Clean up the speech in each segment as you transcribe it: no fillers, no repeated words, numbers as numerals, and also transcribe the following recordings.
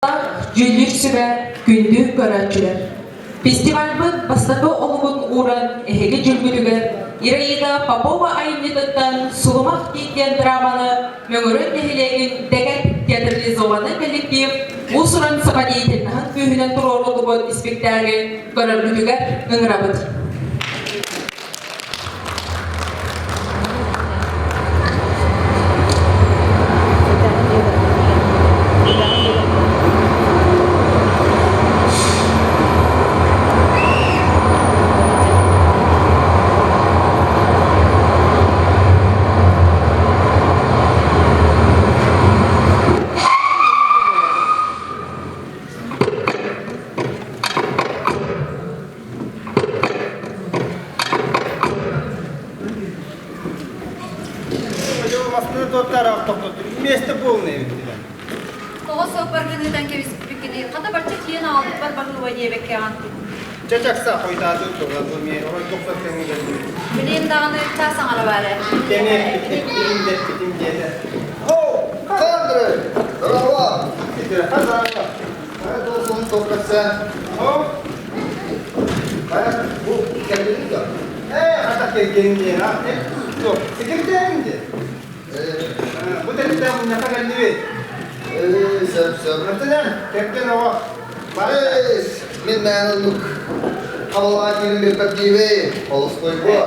Дьүүллүүр сүбэ, күндү көрөөччүлэр! Фестивальбыт бастакы олугун ууран эһиги дьүүлгүтүгэр Ираида Попова айымньытыттан «Сулумах тиит» диэн драманы Мөҥүрүн нэһилиэгин Дэгэт театрализованнай коллектив уус-уран самодеятельноһын күүһүнэн туруоруллубут испиктээги көрөргүтүгэр ыҥырабыт. Место полное видимо. Тоҕо суоппаргын ыытан кэбиспиккиний? Хата бачча тиийэн аҕалбыппар баһыыба диэбэккэҕин. Чачакса хойутааты тула бу миэ орой тохсор кэмҥэ кэллим. Билиэн даҕаны чаас аҥара баар ээ. Тэҥэ эппитим дэппитим диэтэ. Хоу, Андрей! Здорово! Здорово! Долгун тохтатса. Хоу! Хайа, бу кэллиҥ да? Ээ, хата кэргэним диэн, а? Суох, секретарым диэн. Бу тэрилтэ мунньахха кэллибит. Ээ, сөп, сөп. Мантынан, кэргэн оҕо. Ээ, мин мээн оннук хабалаан киирин билбэт диибэй, холостойго.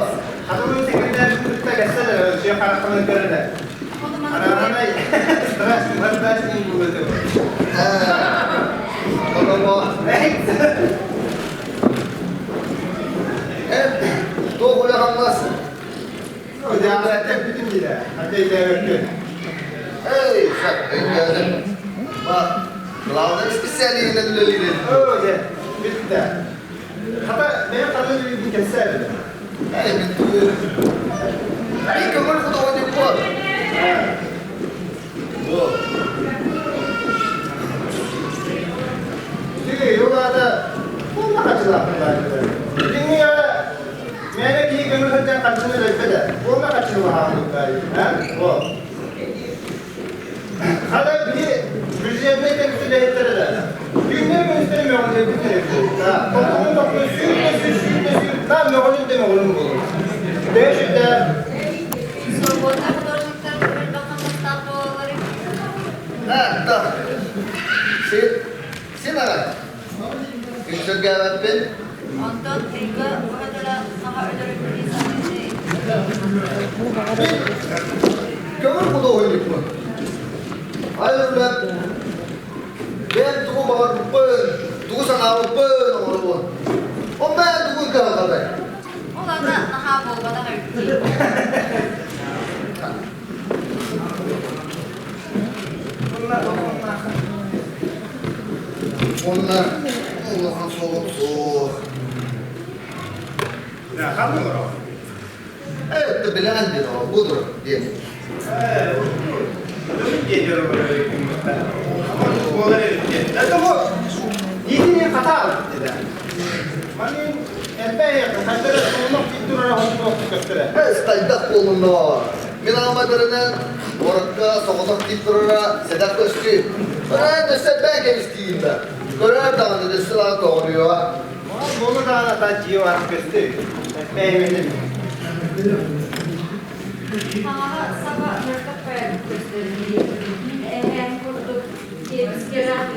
Хата бу секретарь кытта кэссе да, өссө хараххынан көрөрө. Араанай, страшный, страшный был это. Ономо. Туох үлэ-хамнас? Бүтүн дире. Эй, өйдөөдүм. Ба, главный специалиһинэн үлэлиирин. Оо, дьэ, бүттэ. Хата, бэйэм хата үлэлиирбин кэпсээ Эй, бүттүү. Эй, көҥүл художник буол. Бу. Үчүгэй, ол аата буолла хачылаахпын баайбыта. Итинник мээнэ киһи көҥүл сылдьан хаччыны өлөрбөт ээ. Буолла хаччылаахпын баайы. А? О. Хата биһи бюджетнай тэрилтэ үлэһиттэрэ да түүннэр күнүстэри мөҕүллэрбит тэрилтэ. Тохтугун тохтуу сүүр да сүүр, сүүр да сүүр, наар мөҕүлүн да мөҕүлүн буолар. Бэйэ сүрдээх Свободный художниктар элбэх хамнастаах буолалларый? А, да. Син, син аҕай. Үҥсэргээбэппин. Онтон ыйга уһатара саха өлөрүллүү саныырый? Мин көҥүл худуоһунньукпун. Айыллан бэйэм тугу баҕарбыппын, тугу санаабыппын оҥоробун. Ол бэйэм тугу кыһалҕатай? Ол аны наһаа буолбатах эбит дии. Уонна улахан суолум суох. Ханна олороҕун? Ээ, билэҕин диэн оҕо, буду диэн. Ээ, диэн буолар эбит диэн. Это бу иитини хатаал деді. Манын элбэх хайдара суолунок киттурара хонтуох көстөрө. Ыстайдах буолунно. Мин ааматарынан куоракка соҕотох тиит турара сэдэх көстүү. Көрөөн өссө элбээн кэбистиим да. Көрөөр даҕаны өссө даҕаны көҕүрүөҕэ. Буолу даҕаны та дьиэ бар көстүү. Элбээн Хаҥаһа саба мөлтөх бэйэбит көстөр дии. Мин эһээм курдук тиэпискэлээх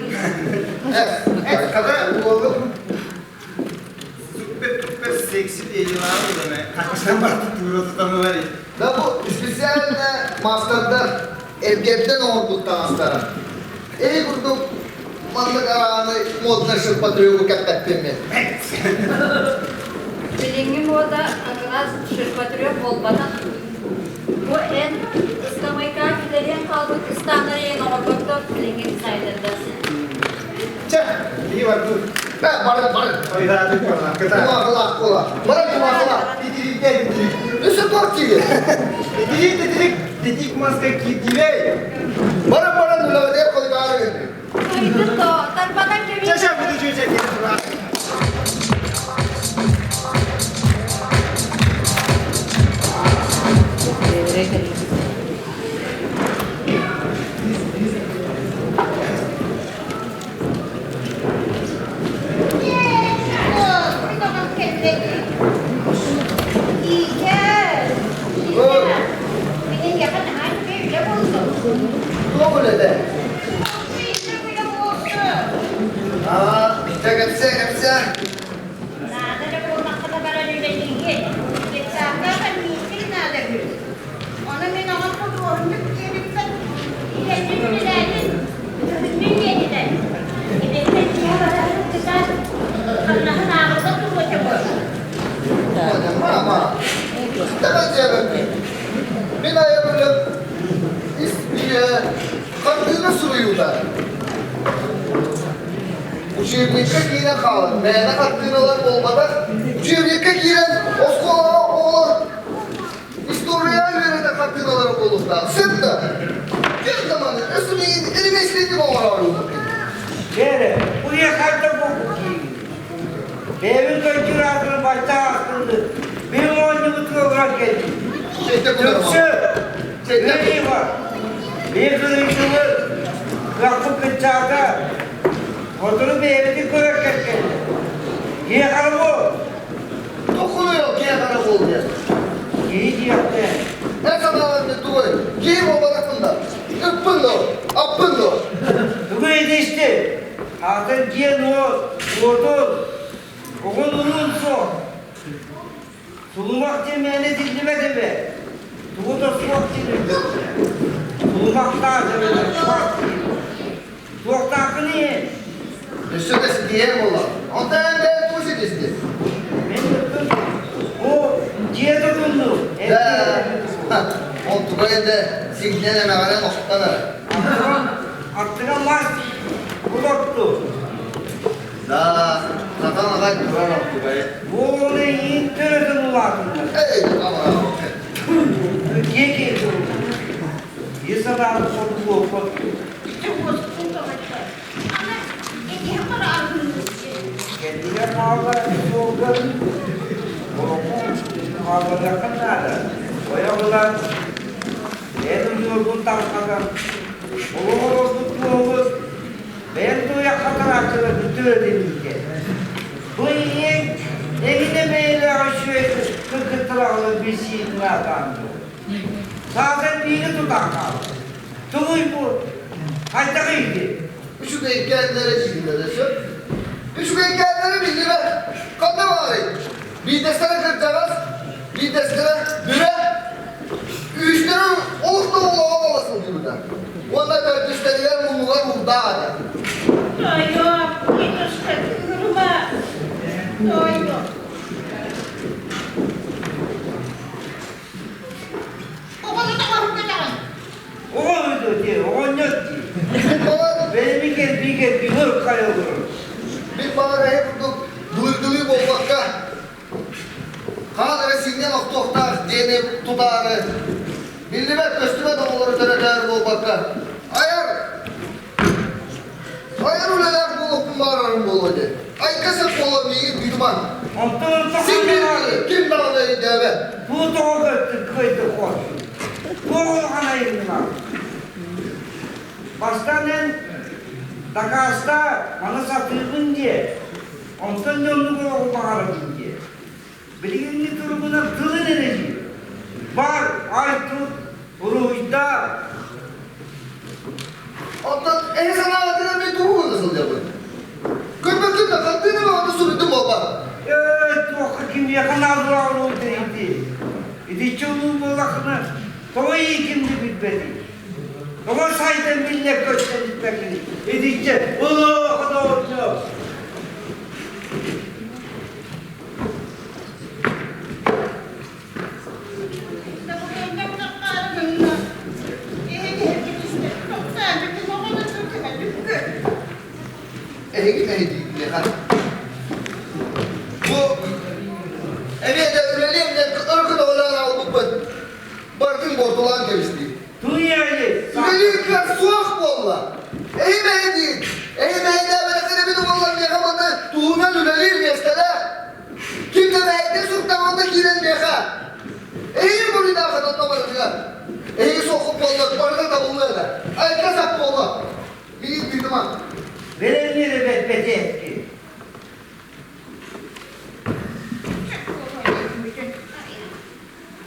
Э, когда уолум супер-пупер секси диэни хакысан барты тура тутанылар. Да бу специально маастардар эргэрдэн оҥорбут таҥастара. Эй курдук маннык арааны модно ширпотребу кэппэппин мен. Билиҥҥи мода как раз ширпотреб буолбатах. Бу эн ыскамыйкаан килэриэн хаалбыт ыстааннары эн оҥорботтор билиҥҥи дизайнердар. Чэ, бии барбыт. Бэ, бары, бары. Ойдаатык барла. Кыта. Кумаахылаах буола. Бары кумаахылаах. Титириктэй титирик. Өссө туох тиийэр? Титирик титирик титик маска киирдибэй. Бары баран үлэҕитигэр хойутаары гынныы. Кыйдын то, тарбатан Чэ, кэбиһ. чэ, буду чэ, чэ, Чэ, кэпсээ, кэпсээ. Наада да буоллаххына баран үлэлиигин. Детсадка миитин наада үһү. Ону мин оҕом худуоһунньук диэбиппэр, үлэтин үлэлээтин, күһүннүн диэтилэр. Итинтэн киһи барарын кытаат, хамнаһын ааҕылла туруо этэ буолла. Мама, давай диэбэппин. Мин айар үлэм ис үйэ хартыына суруйуута. Учебникка киирэн хаалан, мээнэ хартыыналар буолбатах. Учебникка киирэн оскуолаҕа оҕолор история үөрэтэ хартыыналара буолуохтаах. Сөп да? Ким да маны өссө миигин ремесленник оҥороору Дьэ, уйа хайда буолбут киһи. Бэйэбин көйдүүр аатырын байтаах астынды. Бэйэм оонньуубут кыалларан кэллим. Түксү! Үлэлиива! Биир кырыйдыбыт, кыахпыт кыччаата. Хотуну бэйэбитин көрөр кэллэ. Киһи хара буол! Тохуйо киһи хара буол диэн. Киһи диэхтэ. Эн санааларгын тугуй? Киһи буолбатахпын да. Ыппын дуо? Аппын дуо? Тугу этишти? Атын диэн уот, уотун, оҕун уруун суох. Сулумах диэн мээнэ этиллибэт эбэ. Тугу да суох диэн өйдөбүлэ. Сулумахтаах эбэтэр суох диэн. Туохтааххын иһин? Өссө да ситиһэр буолла. Онтон эн бэйэҥ тугу ситистиҥ? Мин ыттым. Бу дьиэ тутунну. Да, ол туга этэ сиҥнэн эмэҕирэн охтон эрэ. Аттыга мас олорту. Да, сатан аҕай турар оттугай. Буолуну иин төрөтөн улаатыннар. Эй, амара. Киэ киэ Ие санааны хоту Кэннигэр хаалла суолга олоҕу хаалларыаххын наада. Ойох ылан, бэйэн удьуоргун тарҕатан, олох олорбут буолбут, бэйэн туйахха тарааччылар бүтүөр этинники. Бу ийэҥ эҥинэ бэйэлээх үчүгэй кыргыттар билсиитин аатаан дуо? Саатан биири тутан хаалар. Тугуй бу? Хайдах ити? Үчүгэйкээннэрэ дииллэрэ сөп. Үчүгэйкээннэрэ биллибэт. Ханна баарый? Биирдэстэрэ кырдьаҕас, биирдэстэрэ бүрэ, үһүстэрэ олох да олоҕо буола сылдьыбыта. Уонна төрдүстэригэр муннугар урдаах этэ. Тойон, итушка, кыырма. Тойон. Оҕону тоҕоһуккатаҕын. Оҕо дии, оҕонньор дии. Бэйэми кэлбии кэлбии хайа олорор. Мин баҕар эһи курдук былыргылыы буолбакка, хаан эрэ синньэн охтуохтаах диэни тутаары, биллибэт көстүбэт оҕолору төрөтөөр буолбакка, айар айар үлэлээх буолуохпун баҕарарым буолуо диэн. Айка сөп буолуо миигин тыытымаҥ. Онтон онто Син биир ким даҕаны өйдөөбөт. Бу тоҕо кыайды хос. Туох улахан айымньылаах. Бастаан эн дакааста маны сатыыбын диэ. Онтон дьоннук олоҕу баҕарабын диэ. Билигиҥҥи туругунан тылын эрэ диир. Бар, ай-тут, уруһуйдаа. Оттон эһи санаабатынан мин тугу гына сылдьабын? Көрбөккүн да хантыына баҕата суруйдум буолбат. Ээ, туохха кимиэхэ наадалаах уруһуйдар ити? Итиччэ улуу буоллаххына, тоҕо иикимди билбэтий? Тоҕо сайдан биллэ көстөн испэккиний? Итиччэ улуу хотоҕоччу! Эһиги мэһэйдиигин Бу эмиэ да үлэлиэм диэн ыркын оҕолоон аҕалбыппын барытын буортулаан кэбистим. Үлэлиир кыах суох буолла. Эһи мэһэйдиир. Эһи мэһэйдээбэтэххинэ мин уоллар миэхэ манна туһунан үлэлиир миэстэлээх. Ким да мэһэйдии суруктаах онно киирэн миэхэ. Эһиги буруйдааххыт онно барытыгар. Эһиги суоххут буоллар барыта табыллыа да. Айка сап буолла. Миигин тыытыма. Бэлэмниир эбэт бэтиэкки.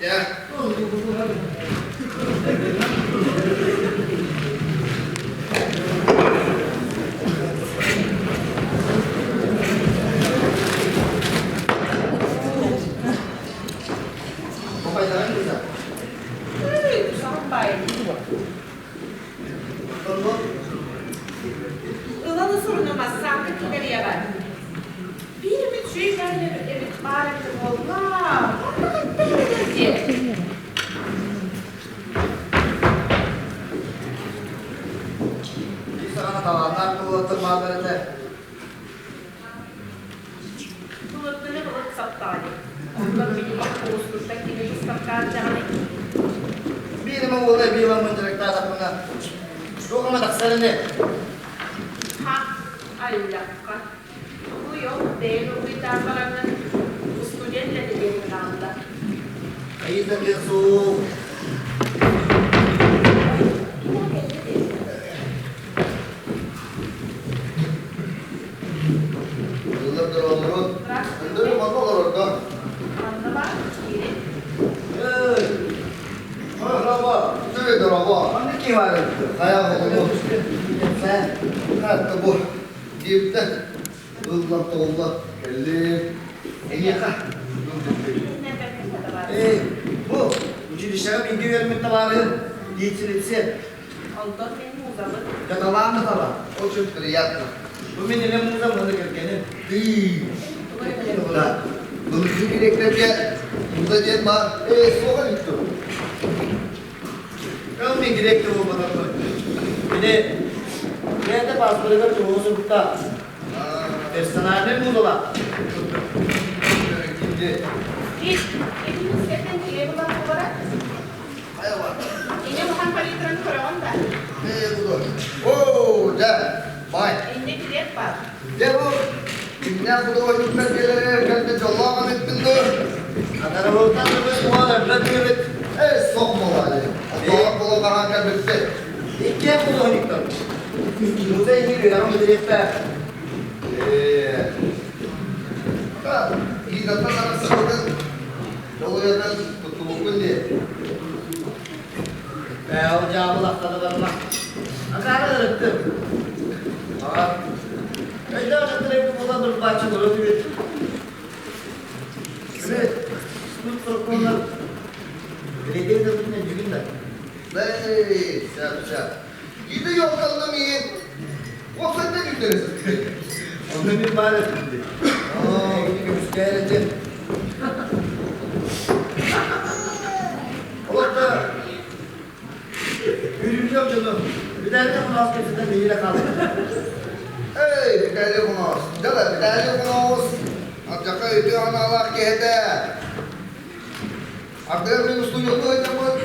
Yeah. кэлиэҕэ. Биир эмит үчүгэй кэлэр эбит баар эбитэ буолла. Онно хайдах эбитэ диэ. Биир саҕана талааннаах тыллаттар бааллар этэ. Былыргыны былыт саптаҕа Онтон билигин куустуттан кими быыстапкаан даҕаны Биир эмэ уола эбии ыламмын дьарыктаатахпына, туох эмэ тахсар ини. Ха, айлахха. Тугуй ол, бэйэҥ уруһуйдаан бараҥҥын устудьуон үлэтэ диэн хаалла. Айыыта суох. Ким кэллэ дии? Ыллар дороолорун. Өндөрү манна олорорго. Манна баар, киирин. Эй, дорообо. Үтүө дорообо. Манна ким баар Хайа оҕолор. Сэ, хатта бу. Диэбиттэн ыллар тоҕулла кэллим. Эйиэхэ. Эй, бу училищеҕа бииргэ үөрэммит табаарыһым Деятельница. Онтон мин музабын. Дьаталаан да таба. Очень приятно. Бу мин илэ музам уонна кэргэним. Ты. Да. Былыргы гректерге муза диэн баар. Ээ, суоҕа бүттүм. Кыл мин грек да буолбатарбын. Били бэйэтэ паспорыгар туһугу сурукта. Персональный музала. Ит, итини сэтэн киһи булан буолара. Инньэ улахан палитраны көрөҕүн да? Оо, дьэ, бай. Инньэ килиэп баар. Дьэ бу, кимнээх художниктар кэлэригэр кэлбит дьоллоох эбиппин дуо? Адарабылтан дыбыс уол өлбөт үһүбүт. Ээ, суох буолаайы. Оттоох буолан хаһан кэлбиппит. Иккиэн художниктар. Музей иһин үөрэҕин бүтүрүөхтээх. Ээ, Гидаттан арахсыбытын, долуйатын туттубуккун дии. Ээ, ол дьаабыл ахтана барма. Акаары ырыттым. Аҕа, өйдөөх дьахтар буолан турбааччы көрө түбүт. Били, тут соркуоннар билетин да бүтүнэн дьүгүн да. Эй, сап, сап. Иди ёлкаллым иин. Уопсайдан үтэрэ Онно мин баар этим дии. Оо, көмүскээр этим. Олохто Үрүллүөх дьону Виталий Хонос кэпсэтэн нэһиилэ хаалла. Эй, Виталий Хонос, дьэ Виталий Хонос, алдьархай үтүө санаалаах киһи этэ. Ардыгар мин устудьуоннуу сылдьаммын,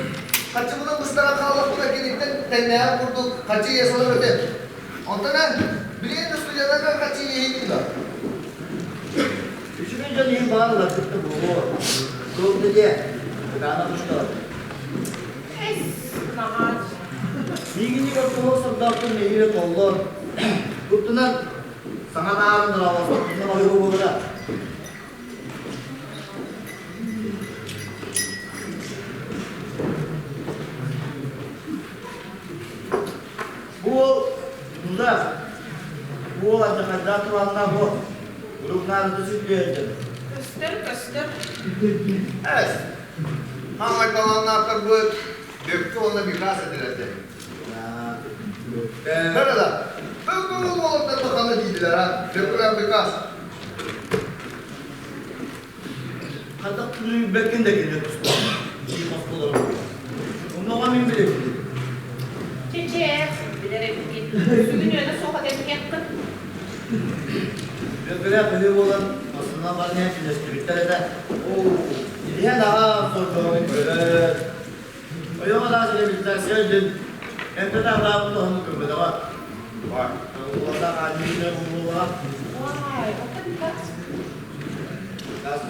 харчыбынан быстаран хааллахпына киниттэн тэҥнээҕин курдук харчы иэс ылар этим. Онтон эн, билигин устудьуоннарга харчы иэһиҥ дуо? Үчүгэй дьон иһин баҕар ыларгыт да буолуо. Туох да диэ, кытаанах усталар. Эс, наҕаат. Миигиннигэр туох сордоохтун нэһиилэ толлор. Туттунан саҥа наарын дорооболоспутунан ойуу буолара. Бу уол мында бу уол алдьархайдаах турааннаах уол. Урукнаарыты сүрдүөйдөн. Көстөр, көстөр. Эс, хаамай талааннаахтарбыт Бөккө уонна Михас этилэр Да-да-да. Бөккө уолаттар ханна тиийдилэр а? Бөккөлөөх Михас. Хатах күлүүбэккин да кини тустаах. Дии хосполору. Онноҕо мин билэбин. Чэ-чэ, билэр эбиккин. Сүгүн үөнэ суох этэн Бөккөлөөх үһү буолан, массыына баран иһэн күнэстибиттэр этэ. Илиһэн аҕа сордоҕун көрөр. Ойоҕо да реабилитация диэн эмтэтэ аҕаабыт оһону көрбөтөҕө. Уоллаах аанньыыр буолуоҕа. Уай, оттон Михас? Михас.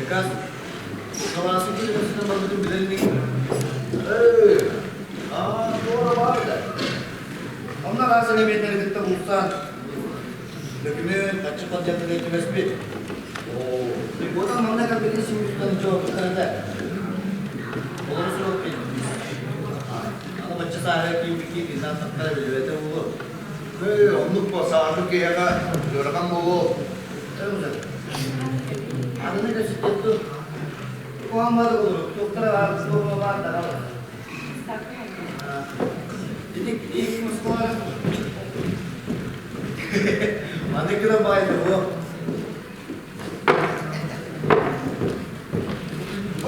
Михас, салаасы киһи барбытын билэр инигин? Эй, аа, туора баар да. Онно араас элеменнэри кытта булсан, документ, харчы поддержката түбэспит. Уотан манна кэлбитин символтан чуолкутар этэ. Олору суох Аны бачча сааһыгар киирбиккин кининэн тахтара биллибэтэ буолуо. Ээ, оннук бо сааһы киһиэхэ ыарахан буолуо. Аныны көсүттэн куһаҥ бары олору, туохтара баар, туох баар даҕаны. Их Москва. Маны гына баайда бу.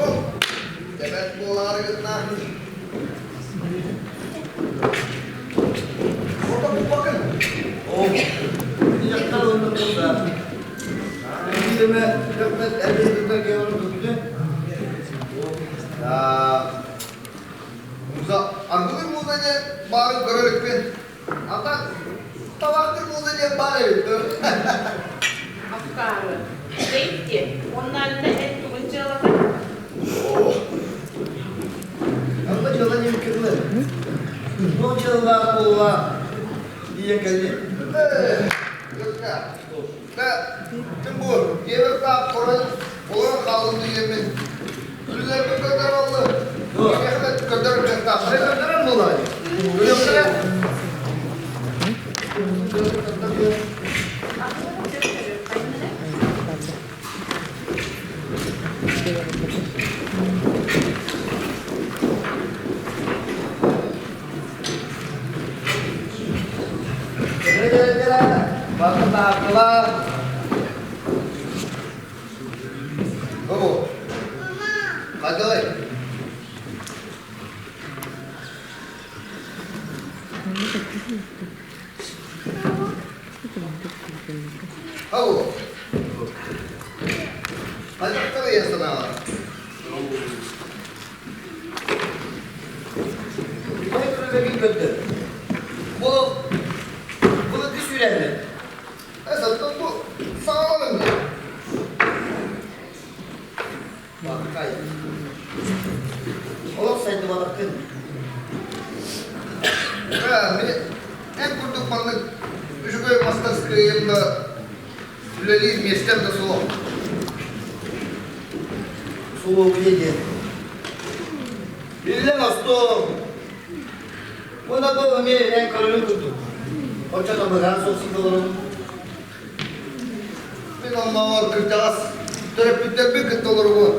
Ол, тэбэт буолаары гынна. Орда буппакын. О, дьахтар онно турда. Биирэмэ көппөт эрдэ кэлэн көтүтэ. Муза, аргылыр муза диэн баарын көрөр иликпин. Ата табахтыр муза диэн баар эбит дуо? Аккаары. Бэйти, оннаанна эн тугун дьыалата? Оо. Алла дьыала диэн кылы. Бу дьыалалаах буолла диэн кэлли. Ким бу? Диэбэт корон олорон хаалын диэммин. Үлэлэрбин көрдөр аллы. Көрдөр кыахтаахтар. Көрдөрөн буолаа. Көрүөхтэрэ. Бары таакылар. Бу. Хадой. Ау. Хайдах ясана? Билэ көрбөгүн көрдө. Бу былыргы сүүрэннэр. Эсэттэн бу саҥаларын диye. Баккай. Олох сайдыбалаккын. Мин эн курдук маннык үчүгэй мастарыскыайым да үлэлиир миэстэм да суох. Суолуйа диэн. Биллэн остуол. Уонна бу эмиэ эн көрөрүн курдук. Оччото быһаан суох сылдьалларын. Мин оннооҕор кырдьаҕас төрөппүттэрбин кытта олоробун.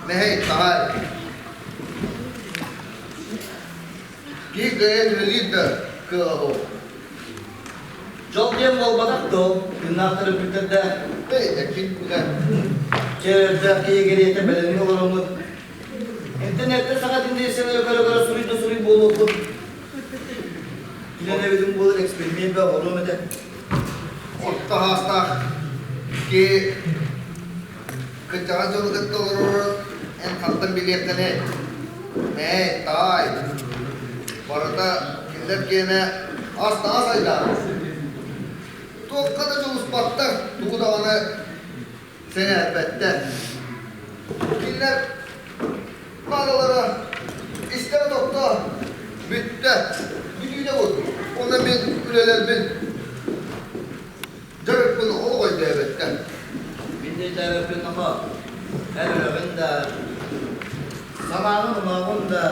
Мэһэй, таһай. Киһи кыайан үлэлиир да кыаҕа суох. Дьол диэн буолбатах дуо? Тыыннаах төрөппүттэрдэ Чээрдээх киһи кэриэтэ бэлэмҥэ олороммут. Интернеттэ саха тенденцияны көрө-көрө суруй да суруй буолуохпут. Билэн эбитим буолар эксперимент бөҕө оҥоруом этэ. Орто саастаах киһи кырдьаҕас дьону кытта олорорун эн хантан билиэххиний? Ээ, таай, барыта кинилэр киэнэ ас-таҥас айдаана. Туохха да дьулуспаттар, тугу даҕаны сэҥээрбэттэр. Кинилэр наадалара истэрэ тохтоо, бүттэ, бүтүүнэ буолбут. Онно мин үлэлэрбин, дьарыкпын олох өйдөөбөттөр. Мин да өйдөөбөппүн нохоо. Эн өлөҕүн да, санааҕын умаҕын да,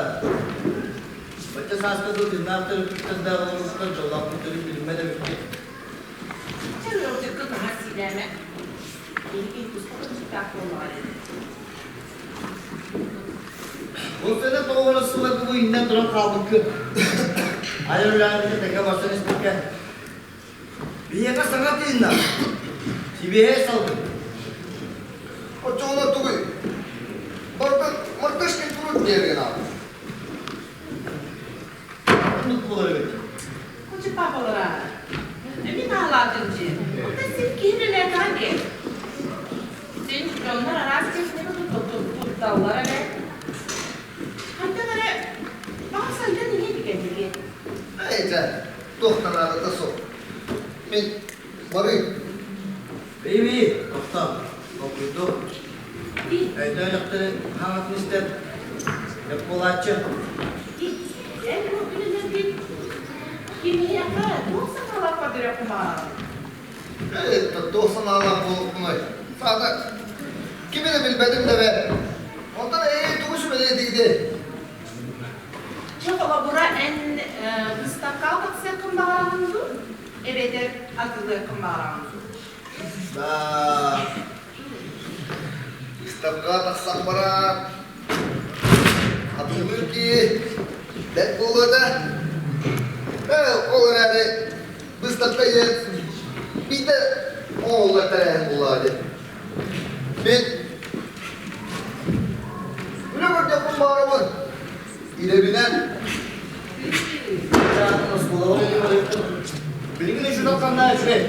Бачча сааска дылы тыыннаах төрөппүттэрдээх олорбуттар дьоллоохпут төрүт билиммэт эбиппит. Чэ, ыалдьыкка наһаа сиилээмэ. Киһи туспа кырдьыктаах буоллаҕа дии. Уруккута тоҕо сылларга бу иннэн туран хаалбыккын. Айар үлэҕин тэҥҥэ барсан испиккэ. Биһиэхэ саҥа тыыннаах, сибиэһэй салгын. Оччоҕуна тугуй? Барытын мартышкин турут диэбигин аата. Оннук буолар эбит. Кучу папалара. Мин аалаатын дии. Онтон син киһи үлэлээтэҕин дии. Син дьоннор араас техника тутталлар эрэ. Хантан эрэ баҕа сайдан иһэ дикэнниги. Эйдэ, туох наадата суох. Мин барыым. Бэйби, тохтоо, толкуйдуу. Өйдөөн дьахтары хаҥатын истэн, деп буолааччы. Эн бу күнүнэргин кимиэхэ туох санаалаах көрдөрүөххүн баҕараҕын? Ээ, туох санаалаах буолуохпунуй? Саата, кими да билбэтим да бэ. Онтон эйи тугу сүбэлиэтигитий? Чэ, холобура, эн быыстапкаҕа тахсыаххын баҕараҕын дуу? Эбэтэр атыылыаххын баҕараҕын дуу? Да, Выставкаҕа тахсан баран атыылыыр киһи бэрт буолуо да. Ол эрээри быыстапка ийэ биирдэ оҥоһуллар тэрээһин буоллаҕа дии. Мин үлэ көрдөхпүн баҕарабын. Идэбинэн Билигин учуутал ханна үчүгэй.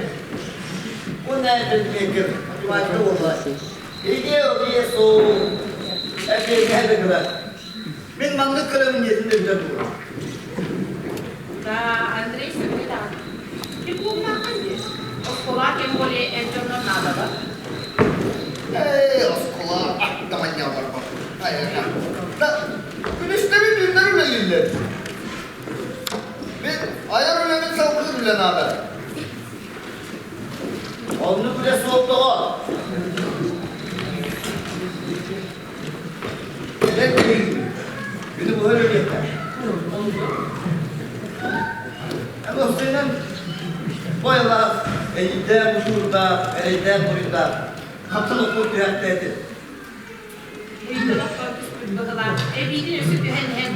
Уонна предметкер математика буолла. Иге обие сол. Эппиэтэ кыра. Мин маннык көрөбүн диэтин да бүтэн турур. Да, Андрей сөпкө даҕаны. Дипломнааххын дии. Оскуола тем более эр дьоннор наадалар. Эй, оскуола аттаманньа барбат. Айака. Да, күнүстэри түүннэри үлэлииллэр. Мин айар үлэбин салгыыр үлэ наада. Оннук үлэ суох тоҕо? Эдэр киһи күнү быһа үлэлиэхтээх. Эн бойалаах, эйдээх мусуурдаах, эрэйдээх буруйдаах, хапсан окуол түһээхтээтин. Ыйыталах түспүт быһылаах, эбиитин өссө түһэн иһэн,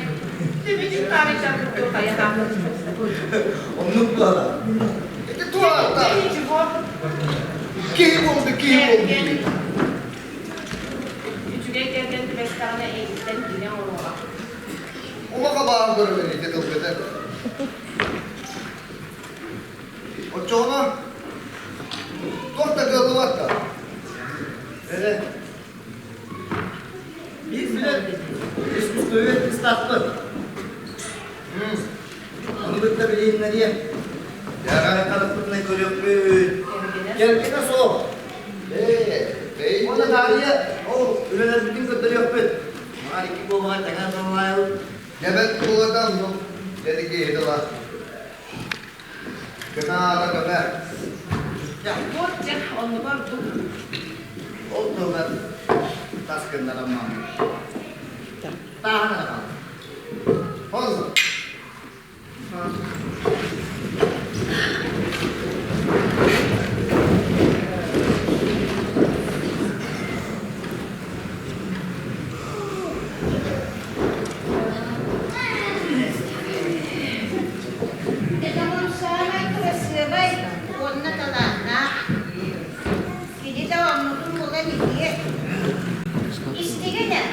төбөтүн таарыйдарбыт дуо хайаһа. Оннук буолар. Ити туох Ничего. Киһи буолду, киһи буолду. Үчүгэй кэргэн түбэстэҕинэ эйигиттэн киинэ оҥоруоҕа. Улаха баҕа көрөбүн ити тылгыты. Оччоҕуна туох да кыаллыбат да. Эрэ. Биир билэр искусствовед кыстаахпын. Ону кытта билиһиннэриэм. Дьаҕара харахпытынан көрүөхпүт. Кэргэнэ суох. Ээ, Уонна таарыйа ол үлэлэрбитин көрдөрүөхпүт. Маар икки буолуҕа тэҥэ салалаайабыт. Дьэбэт буолата оннук дьэдики тыла. Көмө аата көмө. Вот дьэ, оннугар дук. Ол туһугар тас гыннаран Тааһын аҕал. Онно. Дедамон саамай кырасыабай уонна талааннаах. Кини да оннутун булан иһиэ. Истигин ээ?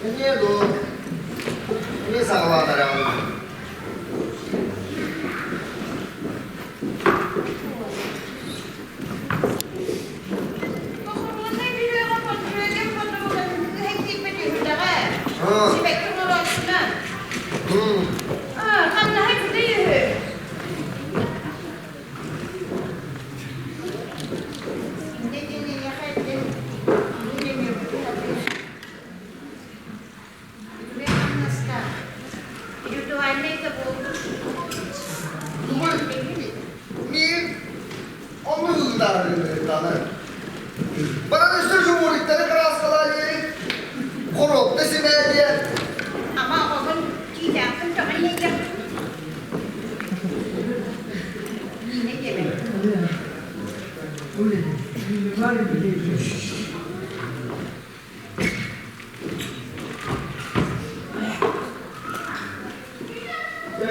Эмиэ дуо? Эмиэ саҕалаан эрэҕин. Похороннай бүрүөҕэ контролер хотуругар кыһын киирбит үһүтэҕэ. Сибэкки оҥорооччуна. Ханнаһа үчүгэй үһү. Инде диэн эйиэхэ эттим, мин эмиэ сатыыр. Үчүгэй хамнастаах. Индивидуальнай да буолбут. Тугуй? Миин онну ыытаарыытаны. Баран өссө жумуриктары кырааскалаа диэри хоруопта симээ диэн. Ама оҕобун киитээххин тоҕо иһэйдэх? Миинэ диэбэт.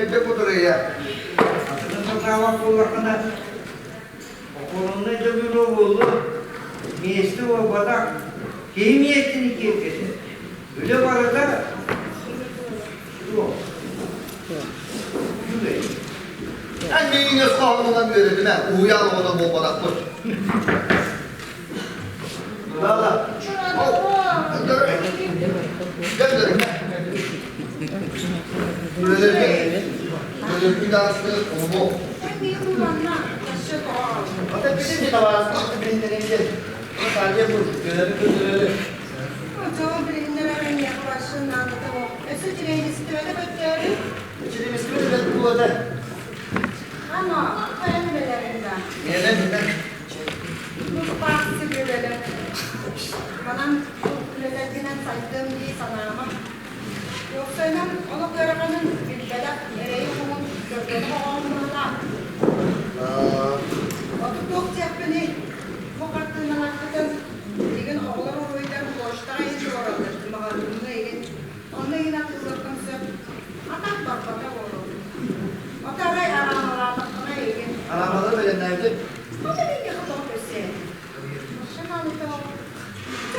Дьэ кутуруйа. Атын сатаабат буоллаххына, охороннай да бюро буоллун, миэстэ буолбатах, киһи миэстэни киэргэтэр. Үлэ барыта суох. Үчүгэй. Эн миигин өс хоһоонунан үөрэтимэ, уһуйаан оҕото буолбатахпын. Да-да. Манан үлэлэргинэн сайдыам дии санаама. Уопсайынан, олох ыараханын билбэтэх эрэйи-муҥун көрбөтөх оҕоҕун быһалаах. Оту туох диэхпиний, бу хартыыналаргытын билигин оҕолор уруһуйдарын почтаҕа илдьэ олороллор.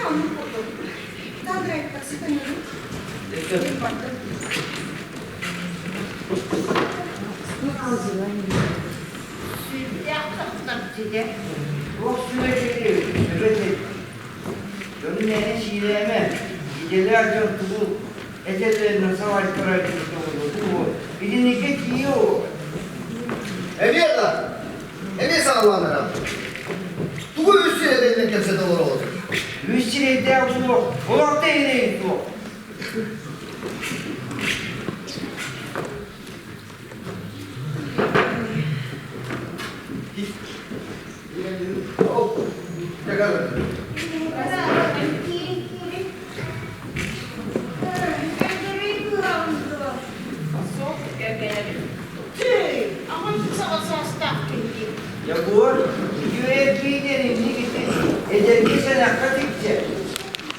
оннук курдук. Андрей, такси көннөрү. Бардым. Сүрдээх тахсар Туох сүбэтири эбэтэр дьону мээнэ сиилээмэ, идэлээх дьон тугу этэллэринэн салайтарар диэн Итинниккэ тиийэ ол. Эмиэ да, эмиэ саҕалаан эрэр. Тугу үс сирэйдэринэн кэпсэтэ олороҕут? Үс сирэйдээх суох, олох да ирэйин суох. Егор, үчүгэй диэн инник эдэрги сэнэххэ тиксэр.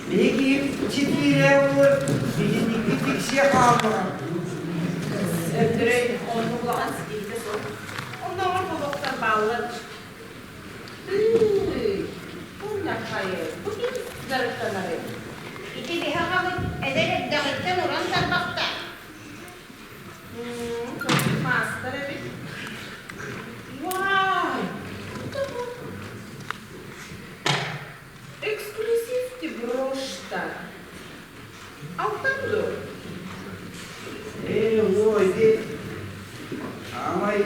Биһиги ситиилээх буолар, итинникки тиксиэ хааллаҕа. Өндөрөй оннук улахан ситиһиитэ суох. Оннооҕор буолуохтар бааллар. Тыый, бу бу ким дьарыктанарый? Ити биһи аҕабыт эдэр эрдэҕиттэн уран тарбахтаах. Маастар эбит. Вай! Эксклюзивти брошта. Алтан дуо? Ээ, уо, ити аамай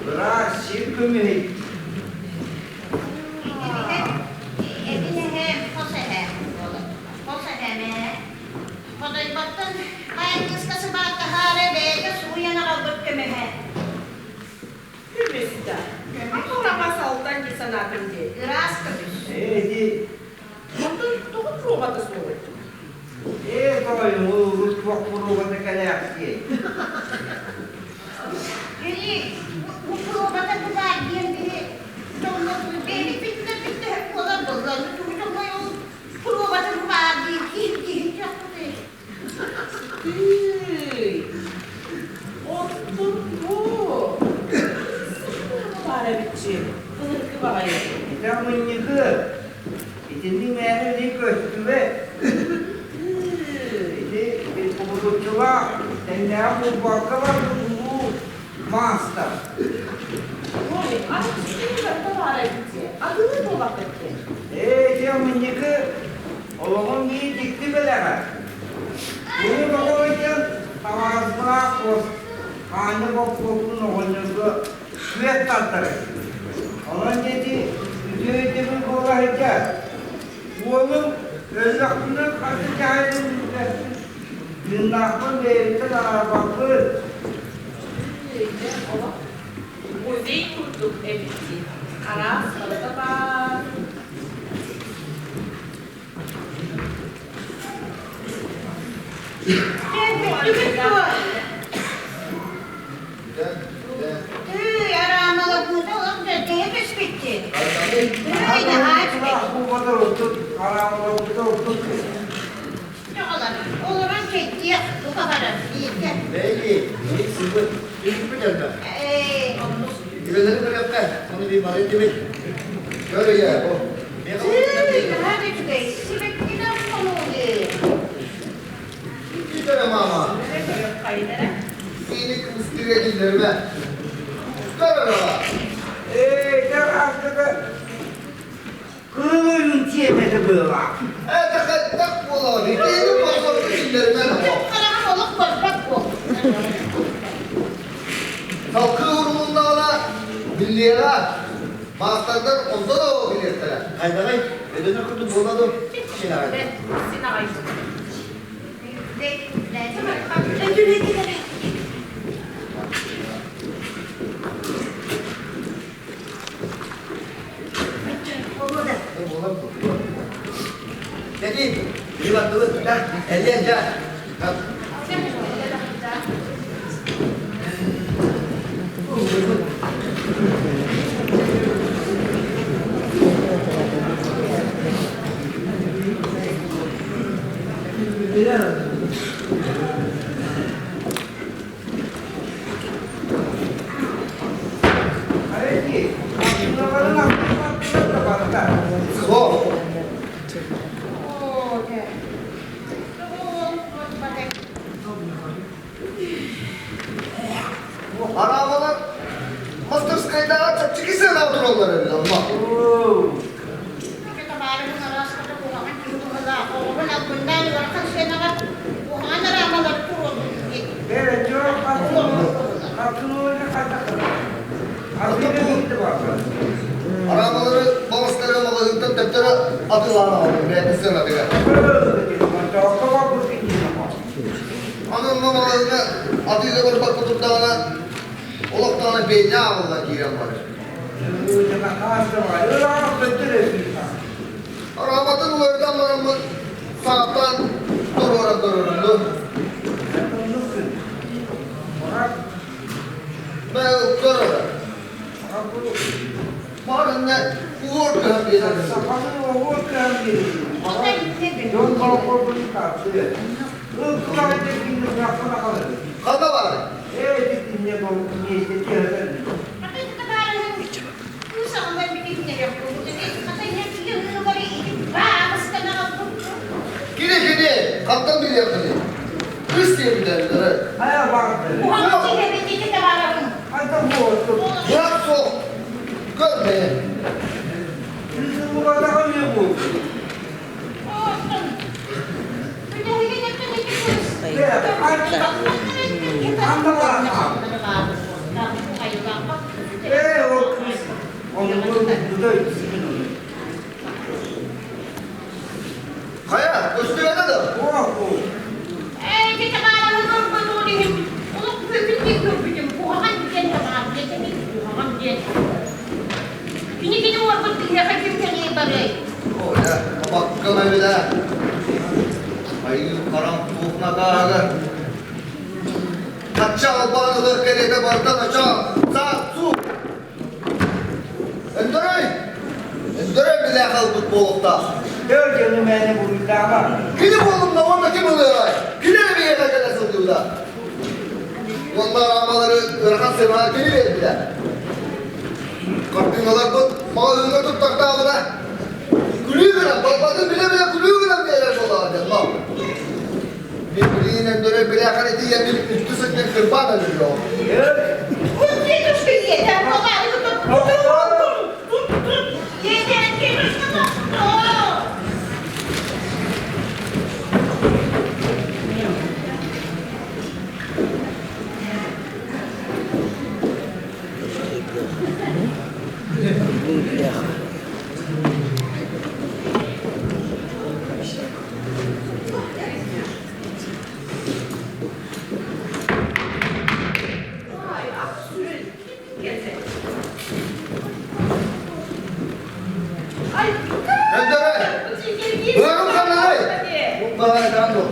ыраас сир көмүһүй. Ити биһи эбин эһээм, хос эһээм буолар. Хос эһээм ээ. Бодойботтон баай кыыска сыбааттаһаары бэйэтэ сууйан аҕалбыт көмүһэ. Көмүс да. Аҕас алтан дии санаатым дии. Ыраас көмүс. Ээ, ити Онтон тоҕо пробата суоҕуй? Ээ, тоойум, урут туох пробата кэлээхтиэй? Или бу пробата бу баар диэн биһи дьоҥҥо бэйэбит бүттэр бүттэ буолар буолла. Тугу дьоҥҥо ол пробата бу баар диир киһи киһи дьахпыты. Тыый! Оттон бу баар эбитчи, ыныргы баҕайы. Ити амынньыкы, итинник мээнэ илии көстүбэт. Тыый! Ити кубулуччулаах, тэҥнээх буолбакка барбыт улуу маастар. Ой, аны барыта баар эбитчи, атылыы буолбаккыт дии. Ээ, ити амынньыкы олоҕун биир дьикти бэлэҕэ. Бу тоҕо табаарыстаах хос Аанньа боппуоппун оҕонньорго күөт тартарар. Онон диэти үтүө өйдөбүл буола сылдьар. Уолум өллөхпүнэ хас да дьаһайын билбэппин. Тыыннаахпын бэйэбиттэн араарбаппын. Олох музей курдук эбит дии. Араас барыта баар. Тыый, араамалаппыта олох дьэдьэйэ түспүттүү. Тыый, наһаа үчүгэй. Оҕолор, олорон чэйдиэх, бука барар, бииргэ. Бэйи, ник сылбыт, түмүкпүт элбэх. Ээ, Үлэлэри көрүөххэ, ону би бары дибит. Көр ийэ, бу. Тыый, наһаа да үчүгэй. Сибэккинэн хонуулуу. Итэрэ мама. Синик устуга киллэрмэ. Көр эрэ. Ээ, тараската кыыл ойуун тиэмэтэ быылаах. Это хайдах буолар? Итини босорго киллэрмэ. Хараҕым олох көрбөт буол. Салгыы урулуннаҕына биллиэҕэ. Маастардар онто да билиэхтэрэ. Хайдаҕый? Өдөнөр курдук буола дуо? Син аҕай. Син аҕай. Dedi, bir baktınız, elleyen gel. Арай, массыыналарын аттылар да барда. Суох. Араабалары балыстары маҕаһыынтан төттөрү атыылаан аҕалбыт бэйэтин сыанатыгар. Аны онно маҕаһыыҥҥа атыыга барбакка турдаҕына, олох даҕаны бэйдэ ааҕыллан киирэн барар. Араабатын уларытан бараммыт саатан туруоран туруоруннум. Мэ көрөр. Барынна уор кыһан биэрэр. Ханна баар? Кини кини хантан билиэххиний? Кыс диэбитэллэрэ. Быһах суох. Көр бэйэ. Хайа, көстүбэтэ да? Оля, баккам эбит ээ. Айыы харам туохна тааһыгар. Хачча албаан ылар кэриэтэ барыта начаа, саат суу. Өндөрөй! Өндөрөй билээх ылбыт буолуохтаах. Кини буолумна уонна ким ылыаҕай? Кини эрэ биһиэхэ кэлэ сылдьыбыта. Уонна араамалары ыарахан сыанаҕа кини биэрбитэ. Хартыыналарбыт маҕаһыыҥҥа туттартаабына, күлүү гынан, балбатын билэ-билэ күлүү гынан биэрэр буоллаҕа дьонно. Мин билигин Өндөрөй билээхэр итийэн үлтү сылдьан кырбаан өлөрүөҕүм. Өндөрөй! Быһаҕым ханнаный? Баҕайытаан дуо?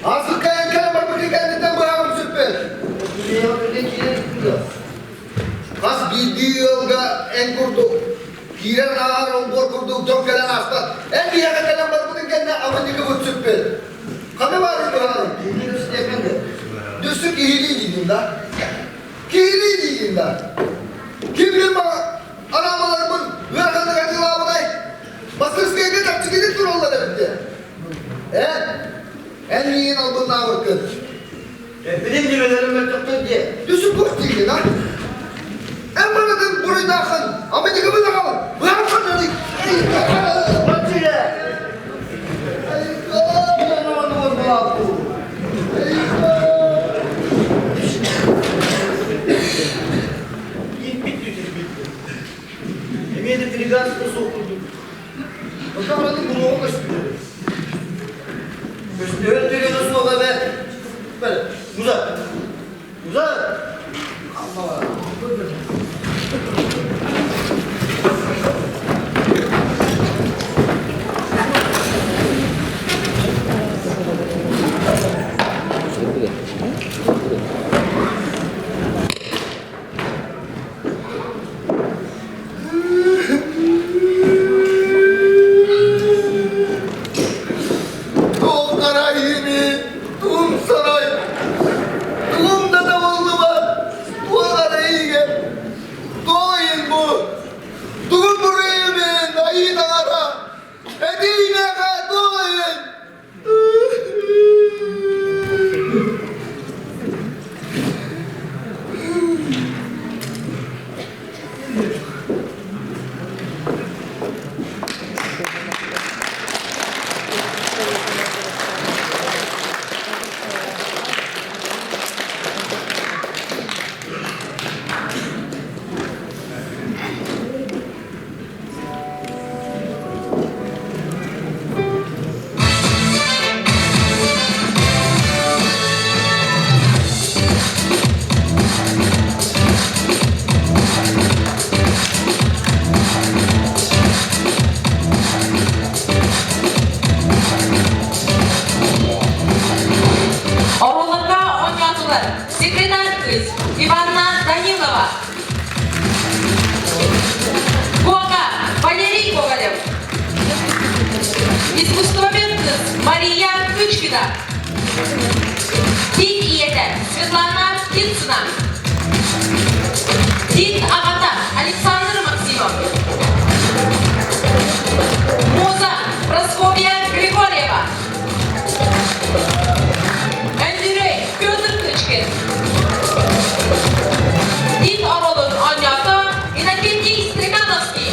Асыкка эҥкэлэ барбытын кэнниттэн быһаҕым сүппүт. Хас биирдии ыалга эн курдук киирэн ааһар олбуор курдук дьон кэлэн ааспат. Эн биһиэхэ кэлэн барбытын кэннэ амынньыкыбыт сүппүт. Ханна баарый быһаҕым? Дүссү киһилии диигин да? Киһилии диигин да? Ким билин араамаларбын ыараханнык атыылаабытай? Бастырскайга чахчы тураллар эбит диэн. Эн, эн миигин албыннаабыккын. Билим ньүмэлэрин мөлтөхтөр диэ. Түсүк кус диигин, а? Эн барытын буруйдааххын, амынньыкыбын аҕал, быһаххын Баччыга! Эмиэ да делегация суох курдук. Отаманы буруоҕа көстүлэр. Көстүһэр түгэнэ суох эбээт. Бэл, Муза! Муза! Алла! Искусствовед Мария Кычкина. Тиит ийэтэ Светлана Птицына. Тиит аҕата Александр Максимов. Муза Прасковья Григорьева. Өндүрэй Петр Кычкин. Тиит оруолун оонньоото Иннокентий Стрекановский.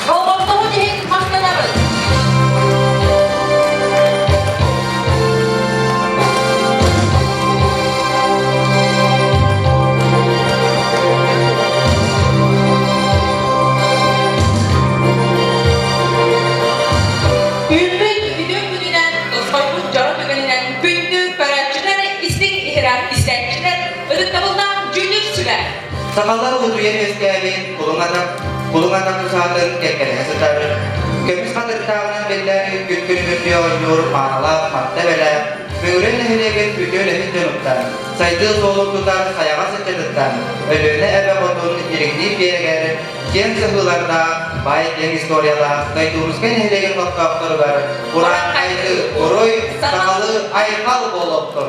Болҕомтоҕут иһин махтанабыт. Үүммүт үтүө күнүнэн, тосхойбут дьоро түгэнинэн күндү көрөөччүлэр, истиҥ иһирэх истээччилэр, ытыктабыллаах дьүүллүүр сүбэ! Сахалар утуйан үөскээбит кулун атах, кулун атах тусаатын кэккэлэһэ сытар. Көмүс хатырыктааҕынан биллэр күн күлүмүрдүү оонньуур маанылаах матта бэлээх, Мөҥүрүөн нэһилиэгин үтүө үлэһит дьонуттан, сайдыы суолун тутар сайаҕас ыччатыттан, Өлүөнэ эбэ хотун Ириҥниир биэрэгэр киэҥ сыһыылардаах, баай киэҥ историялаах Дойдуунускай нэһилиэгин олохтоохторугар урааҥхайдыы уруй, сахалыы айхал буолуохтун!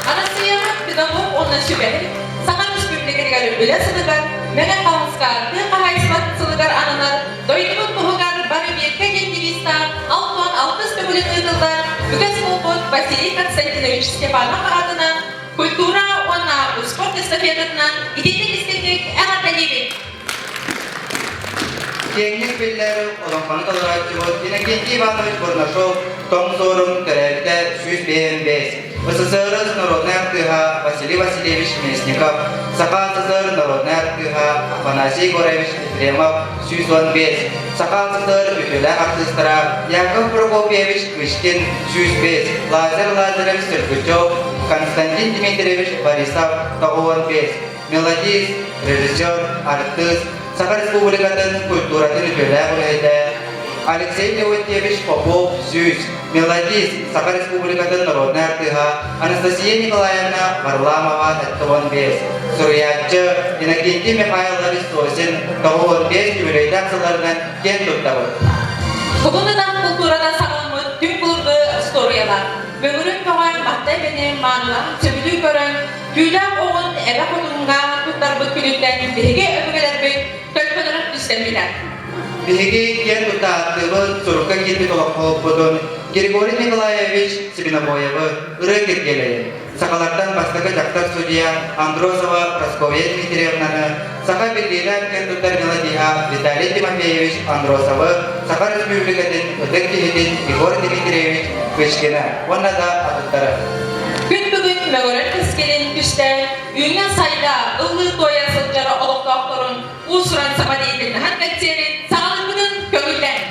Арассыыйаҕа педагог уонна сүбэһит Саха Республикатыгар үлэ сылыгар Мэҥэ Хаҥаласка тыа хаһаайыстыбатын сылыгар ананар дойдубут туһугар бары бииргэ диэн девизтаах 66 төгүлүн ыытыллар үгэс буолбут Василий Константинович Степанов аатынан культура уонна успуорт эстафетатынан итинник истиҥник эҕэрдэлиибит! Киэҥник биллэр олоҥхону толорооччубут Иннокентий Иванович Бурнашов Тоҥ Суорун төрөөбүтэ 155, СССР народнай артыыһа Василий Васильевич Местников, Саха СССР народнай артыыһа Афанасий Егорович Ефремов 115, Саха СССР үтүөлээх артыыстара Яков Прокопьевич Кычкин 105, Лазарь Лазаревич Сергучев, Константин Дмитриевич Борисов 95, мелодист, режиссер, артыыс, Саха Республикатын культуратын үтүөлээх үлэһитэ Алексей Леонтьевич Попов сүүс, мелодист, Саха Республикатын народнай артыыһа Анастасия Николаевна Варламова 75, суруйааччы Иннокентий Михайлович Сосин 95 үбүлүөйдээх сылларынан киэн туттабыт. Бүгүн култуурата саҕаламмыт түҥ былыргы остуоруйалар. Мөҥүрүн көҕө Маттай бэни мааныларын сөбүлүү көрөн, түүлээх оҕун эбэ хотуҥҥа туттарбыт күнүттэн биһиги өбүгэлэрбит төлкөлөрө түстэммитэ. Биһиги киэн тутта ааттыыбыт, сурукка киирбит олоҥхоһуппутун Григорий Николаевич Свинобоевы ырыа киргиэлэйин, сахалартан бастакы дьахтар судья Андросова Прасковья Дмитриевнаны, саха биллиилээх киэн туттар мелодиһа Виталий Тимофеевич Андросовы, Саха Республикатын ытык киһитин Егор Дмитриевич Кычкина уонна да атыттары. Күн бүгүн мөҥөрөр кэскилин түстээн, үүнэ-сайда, ыллыы-туойа сылдьар олохтоохторун уус-уран самодеятельноһын кэнсиэрин саҕалыырбытын көҥүллээн.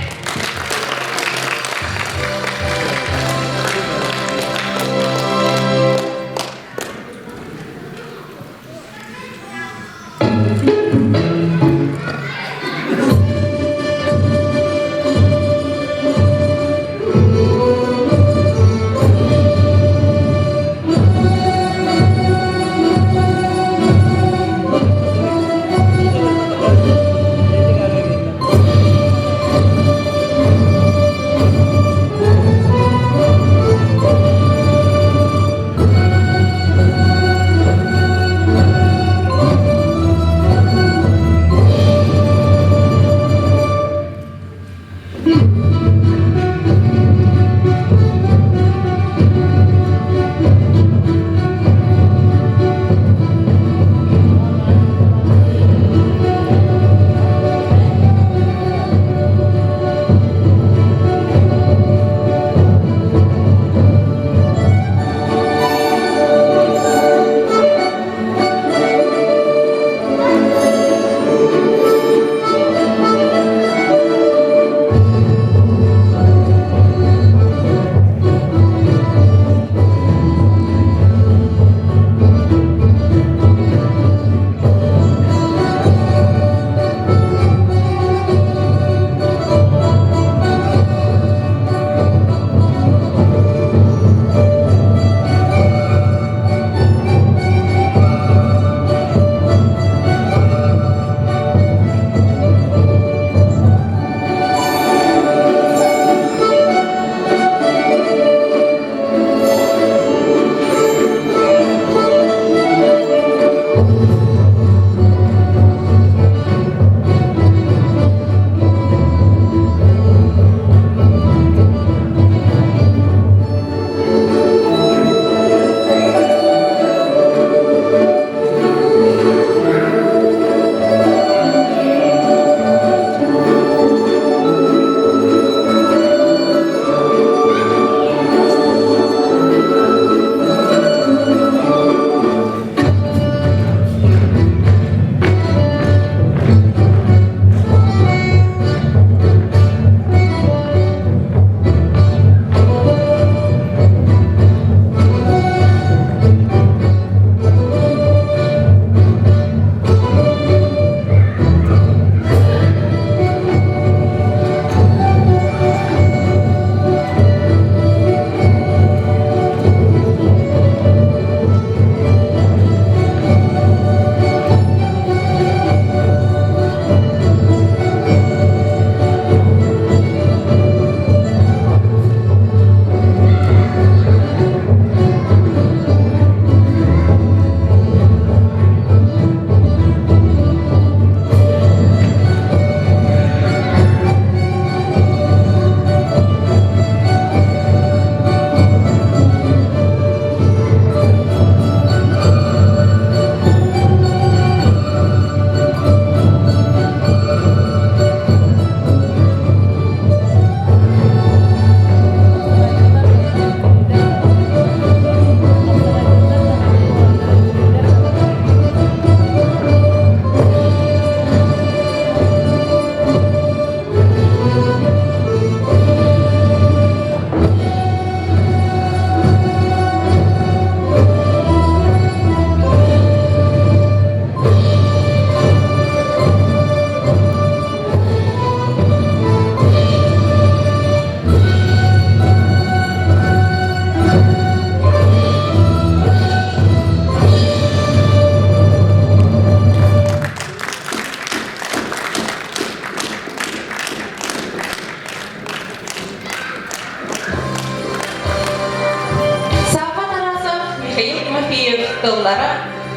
Тимофеев тыллара,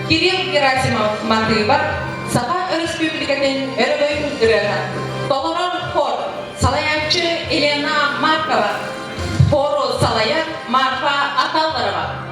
Кирилл Герасимов матыыба, Саха Өрөспүүбүлүкэтин өрөгөй ырыата, толорор хор, салайааччы Елена Маркова, хору салайар Марфа Аталларова.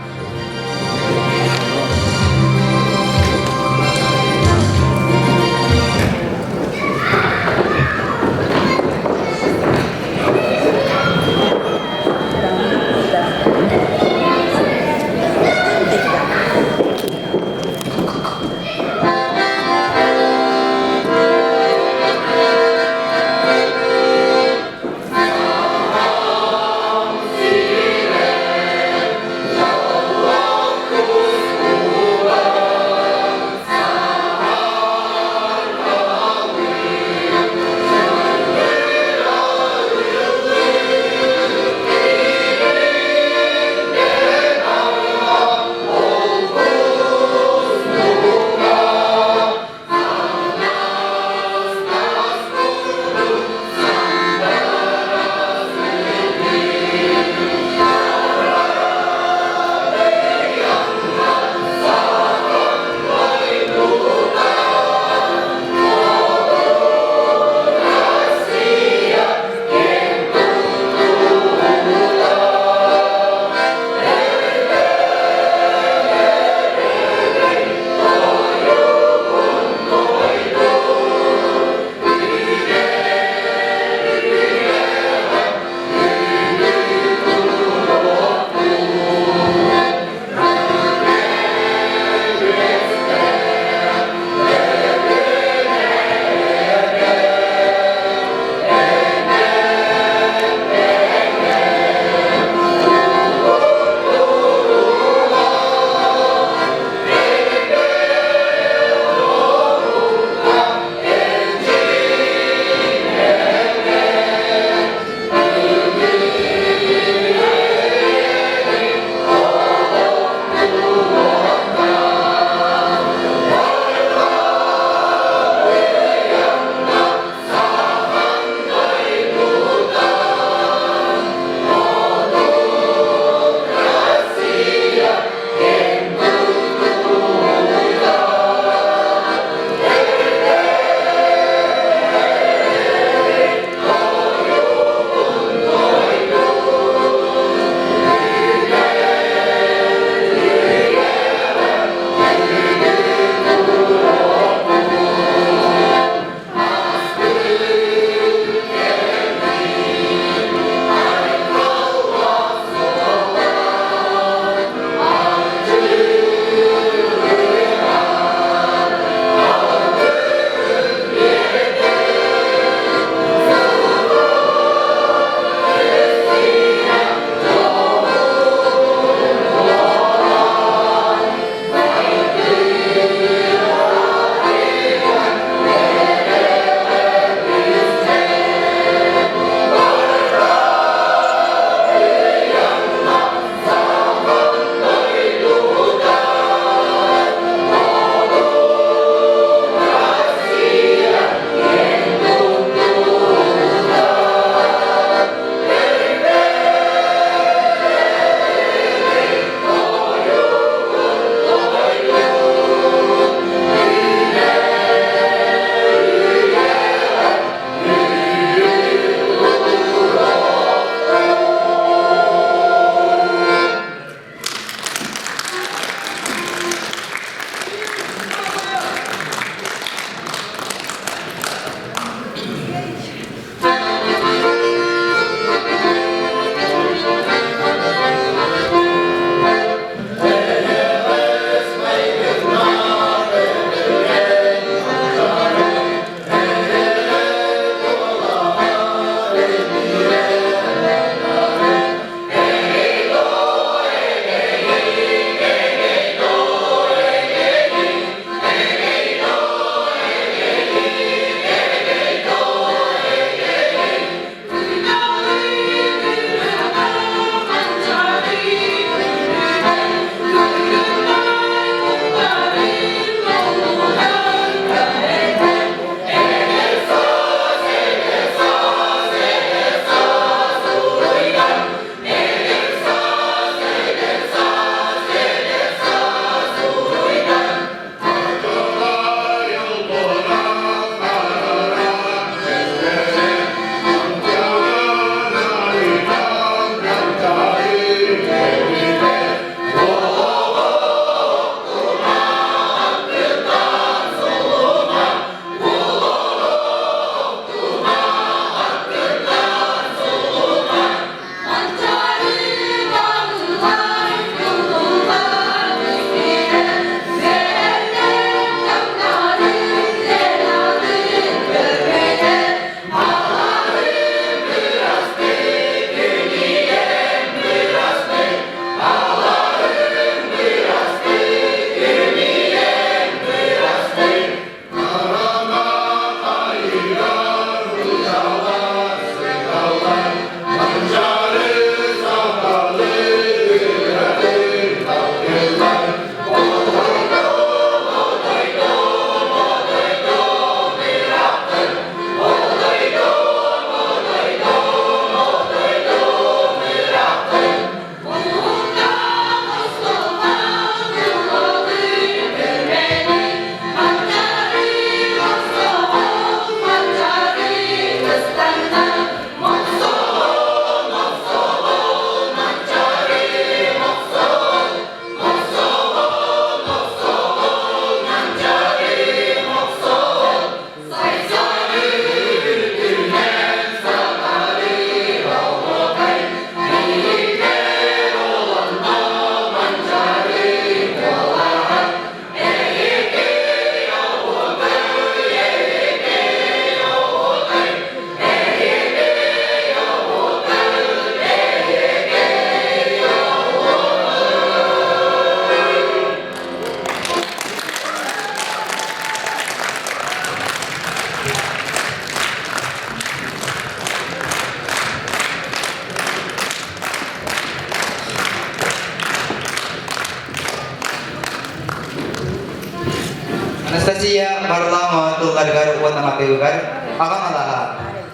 Анастасия Варламова тылларыгар уонна матыыбыгар Аҕам алаһа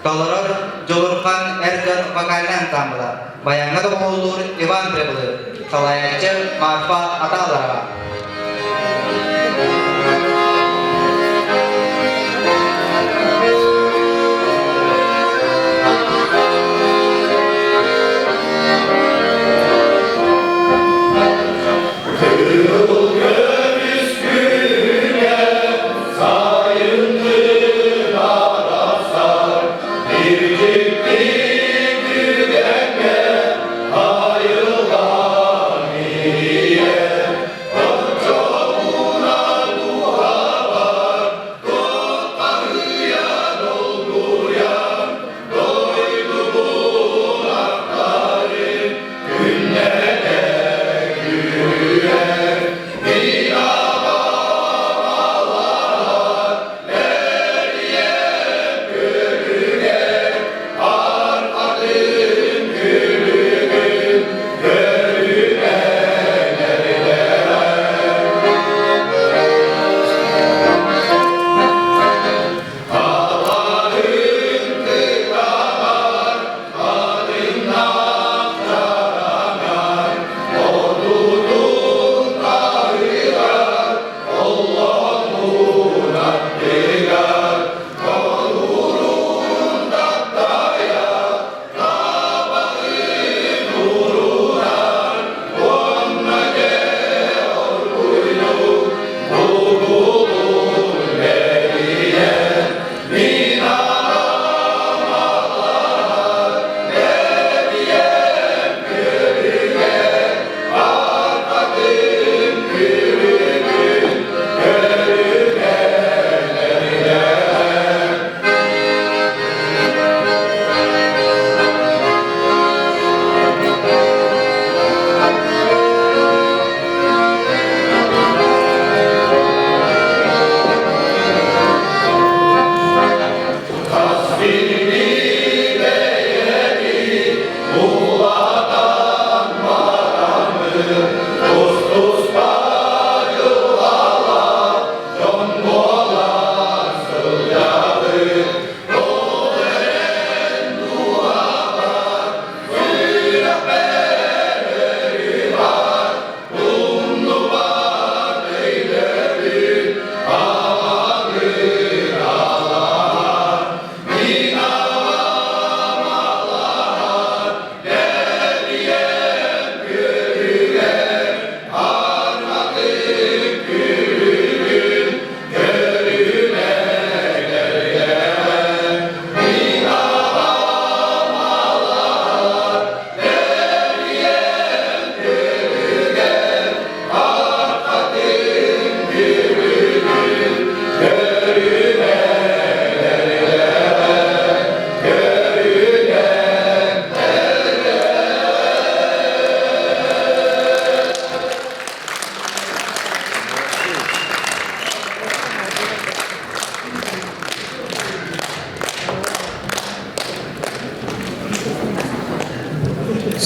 толорор Дьулурхан эр дьон вокальнай ансаамбыла, баяҥҥа доҕуһуоллуур Иван Прибылых, салайааччы Марфа Аталарова.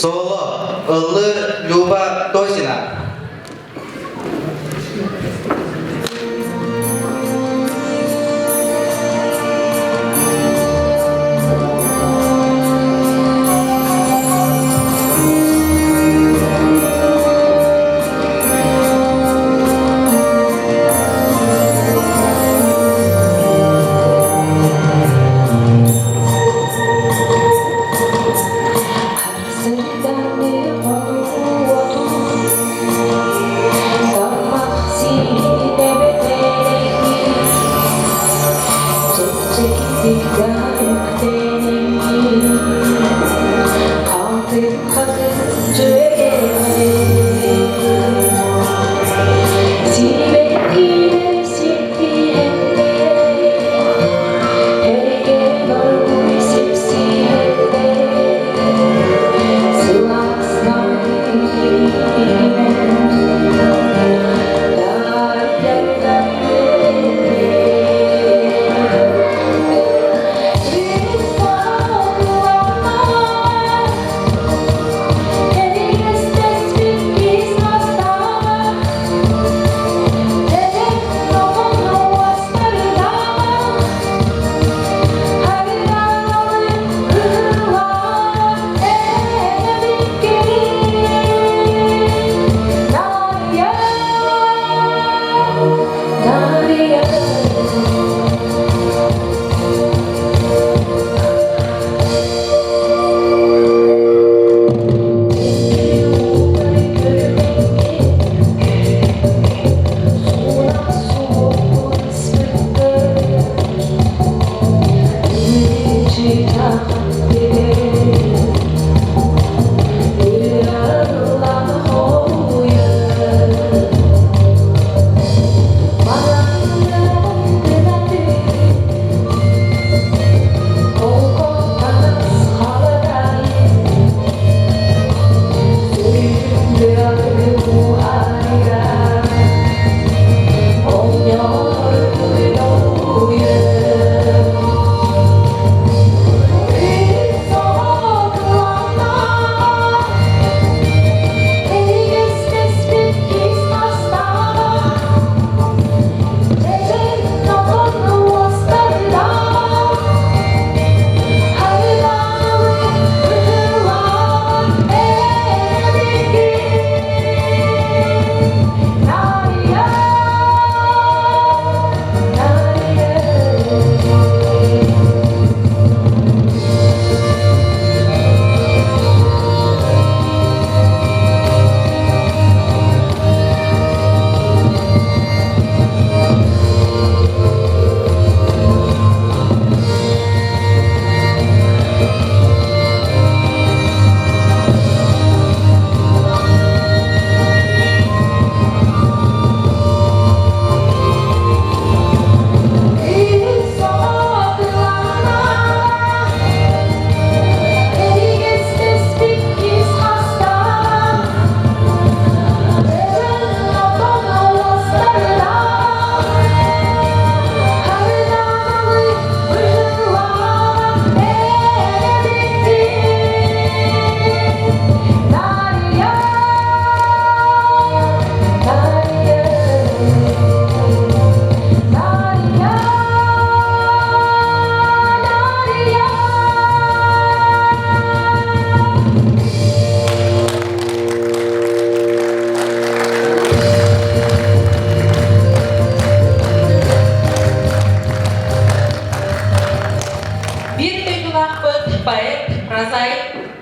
Соло, ыллыыр Люба Тосина. Сырданы хонуу отун.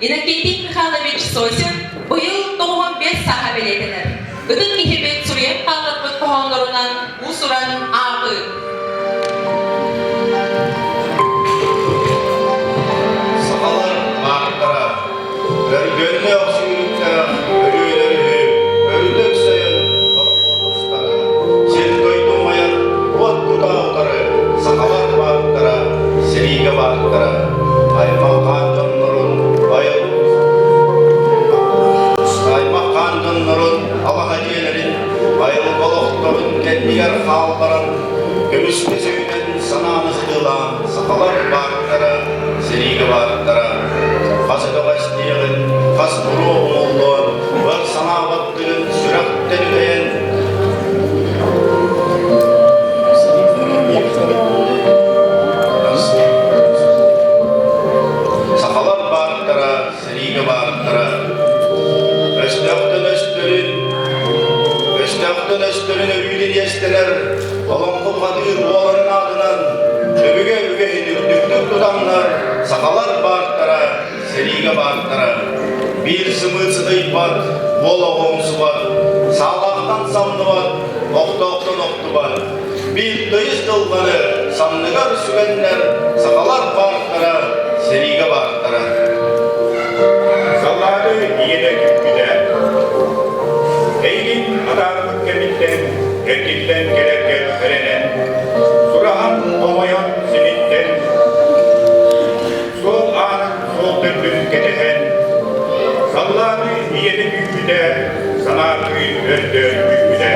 Иннокентий Михайлович Сосин быйыл 95 сааһа бэлиэтэнэр. Ытык киһибит суруйан хаалларбыт хоһооннорунан уус-уран ааҕыы. Сахалар баартара өргөннөөх сүүрүктээх өлүөнэ өрүтэ өксөйөн оргутустара сир дойду умайар уот кутаа утары сахалар баартара сэриигэ баартара аймалҕаан дьоннорун айыл аймаххаан дьоннорун алаһа дьиэлэрин айылҕа олохторун кэннигэр хаалларан көмүскэ сүүнэн санааны сытыылаан сахалар баартара сэриигэ баартара хас өтөх эстиэҕин хас буруо умуллуон өр санаабаттыгын сүрэхтэн үтэйэн сахалар баартара сэриигэ баартара өстөөхтөн өстөрүн өстөөхтөн өстөрүн өрүү диэстэнэр олоҥхо бухатыыр буоларын аатынан өбүгэ үгэһин үрдүктүк тутаннар сахалар баартара сэриигэ баартара биир сымыыт сытыйбат уол оҕо умсубат саалаахтан самныбат охтоохтон охтубат биир тыйыс дылҕаны санныгар сүгэннэр сахалар баартара сэриигэ баартара Саллааты ийэтэ күүппүтэ. Эйигин атаарбыт кэмиттэн эргиллэн кэлэргэр эрэнэн, сураһан хомойон симиттэн, суол аанын суол төрдүн кэтэһэн, саллааты ийэтэ күүппүтэ, санаатыы өрдөөн күүппүтэ.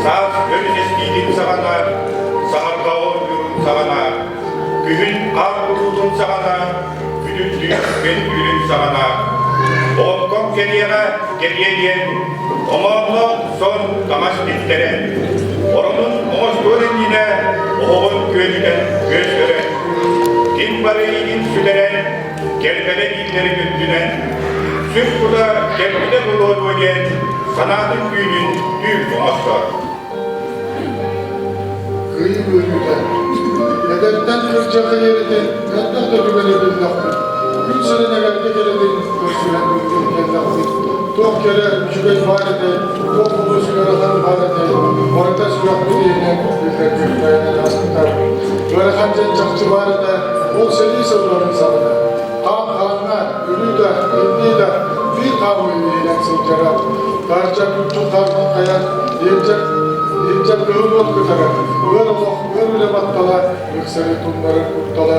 Саас өрүс эстиитин саҕана, саһарҕа оонньуурун саҕана, күһүн хаар кутуутун саҕана, бүтүн түүн саҕана Оокком кэлиэҕэ кэлиэ диэн омоонноох сон таҥас тиктэрэн, оронун оҥостуон иннинэ оһоҕун күөнүнэн күөс өрөн, ким бары иигин сүтэрэн, кэлбэтэ дииллэрин үрдүнэн, сүр кута кэлбитэ буолуо дуо диэн санаатын түүнүн түүл оҥостор. Кыайыы үөрүүтэ. Эдэртэн кырдьаҕа иэритин, элбэх да түгэни биллэхпит. Күн сирин эгэлгэ кэрэтин көрсүһэн бүттүн кэллэхпит. Туох кэрэ үчүгэй баар этэй, туох олус ыарахан баар этэй, барыта сүрэхпит иһинэн биллэрдик тайанан ааспыта. Ыарахан дьэн чахчы баар этэ, ол сэрии сылларын саҕана. Хаан хааҥҥа, өлүү да, индии да биир хаамыы иһинэн сылдьара. Таһырдьа куччук хааман хайан, иһирдьэ иһирдьэ кыһыл уот кытара, ыар олох, ыар үлэ баттала, ыксары тумнарын куттала.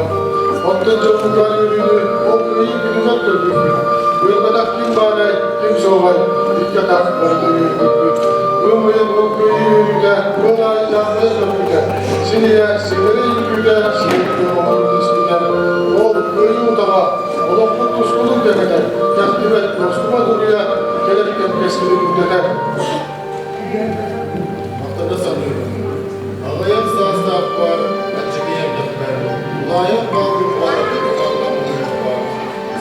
Оттон дьоммутугар үөрүүнү ол кыайыы күнүгэр көрбүппүт. Үөрбэтэх ким баарай, ким суоҕай, икки атах барыта үөрбүппүт. Ыам ыйын ол кыайыы үөрүүтэ, ыал аайы дьаамнайа көппүтэ. Син ийэ сиҥэрэ үҥкүүтэ, сиҥэрэ оҥорон тиспитэ. Ол кыайыы утаҕа олохпут тускулун кэҥэтэр, кэхтибэт, уостубат уруйа кэлэр кэм кэскилин үрдэтэр. Махтана саныыбын. Аҕыйах саастаахпар, аччыгый эрдэхпэр, тулаайах хаалбыппар, тутааллан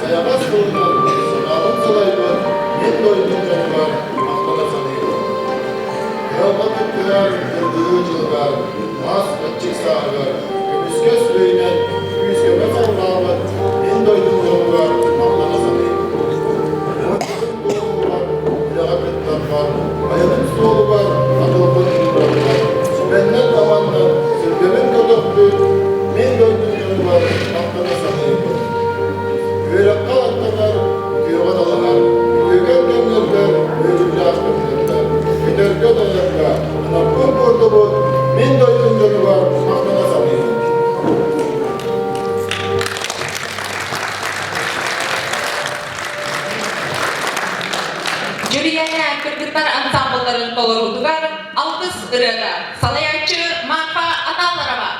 сайаҕас тылынан санаабын салайбыт мин дойдум дьонугар махтана саныыбын. Кыһалҕа кыттыһар кыргыһыы дьылыгар, мас аччык сааһыгар, көмүскэс өйүнэн күүскөмө салҕаабыт мин дойдум дьонугар махтана саныыбын. Үлэҕэ кыттарбар, айаным суолугар атылбын уурарбар, сүбэннэн-аманнан сүргэбин көтөхпүт мин дойдум дьонугар махтана саныыбын. Үөрэххэ аттанар, үтүөҕэ талаһар, үтүөкэн кэмнэргэ үөрүүлээх кэмнэргэ, өтөргө-тойорго анаппын курдубут мин дойдум дьонугар махтана саныыбын. Дьүрүйээнэ кыргыттар ансамблларын толоруутугар Алтыс ырыата салайааччы Марфа Аталларова.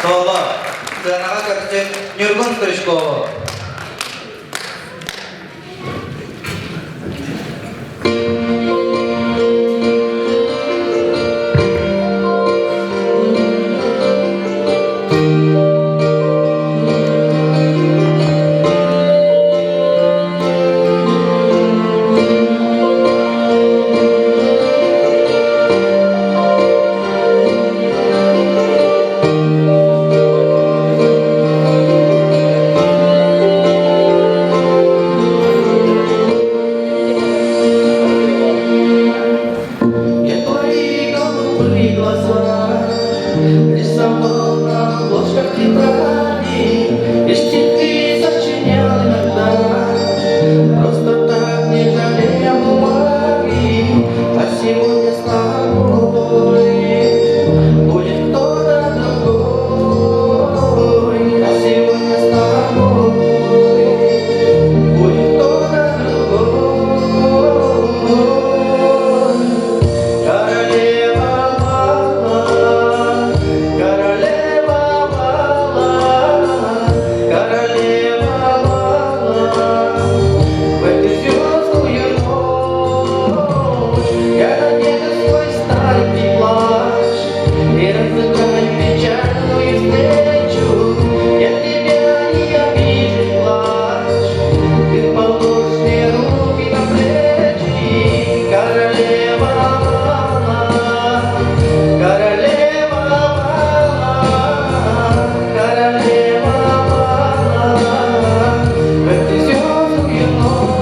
Соло. Сыанаҕа көрсүн Ньургун Стручкову. Я твои голубые глаза рисовал на обложках тетради и стихи сочинял иногда, просто так не жалея бумаги. А сегодня с тобой будет кто-то другой, а сегодня с тобой будет кто-то другой. Королева бала, королева бала, королева бала. В эту звездную ночь я надену свой старенький плащ и разыграю печальную встречу. Я тебя не обижу, плачь, ты положь мне руки на плечи. Королева бала, королева бала, королева бала. В эту звездную ночь.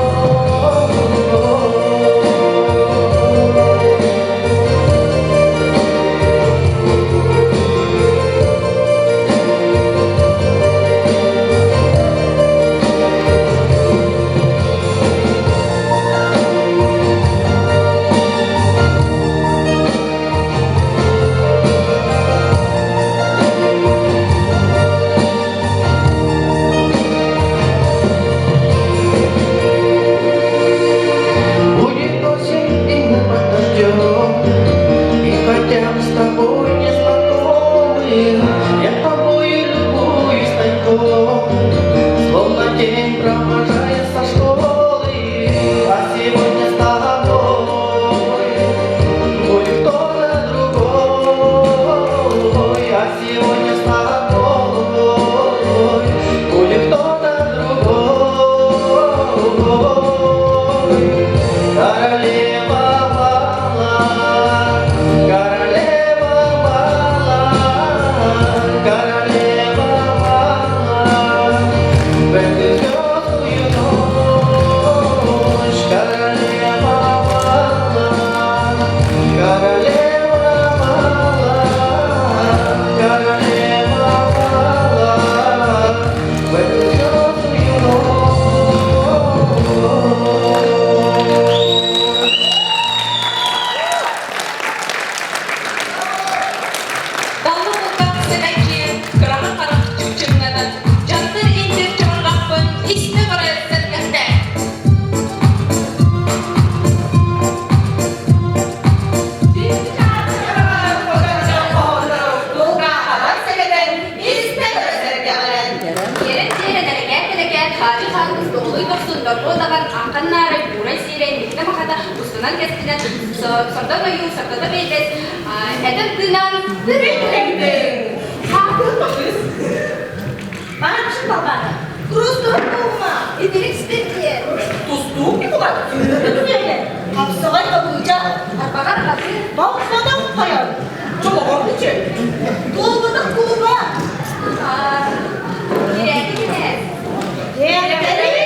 Будет осень, и мы подождем, и хотя мы с тобой не знакомы, я тобою любуюсь тайком, словно день провожая со школы, а сегодня с тобой будет кто-то другой, а сегодня с тобой будет кто-то другой. Королева бала, королева бала, королева бала. В эту звездную ночь королева бала, королева бала, королева бала. В эту звездную ночь. Даллы кулгах сэмэккиэн, кыраҕа харах чыпчыҥнанан, дьахтар индир чабырҕахпын истэ барар сэргэхтэ. Иэрэн сиэрэн элэкээн-тэлэкээн Хаадьы хаалбыт доҕолуй дохсун дорбуо даҕан ааххан наара буурай сиэрэй миһитэ махата устунан кэстинэн сордон ойуу сордото биэрбэт этэн тыынан Бааччы балбаана. Курустук куума. Итирик спиртиэ. Тустуук кулат. Хапсаҕай хабыыча. Арбаҕар хатыы. Балпатах хайан. Чолоҕор күчү. Туолбатах кулуба. Кирээти кинээс. Иэдэри.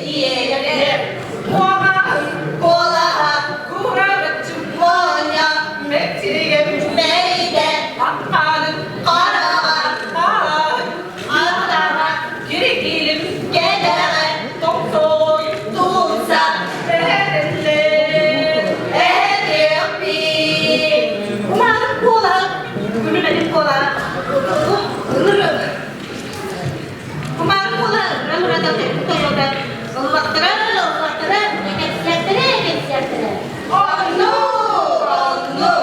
Иэдэр. Куаҕа. Куолаһа. Кураҕыччым. Моня. Мэктиригэм. Мэйдэ. Хаппаанын. Хараҕа. Хаай. Атаҕа. Кирикилим. Кэтэҕэ. Томтой. Тумса. Эһэллэр. Эһэтиэхпит. Кумаарын куолаһа. Күлүмэнин куолаһа. Ынырык. Кумаар куола ыран-ырата тойота. Ыллахтара, ыллахтара, кэпсээттэрэ, кэпсээттэрэ. Онну, онну.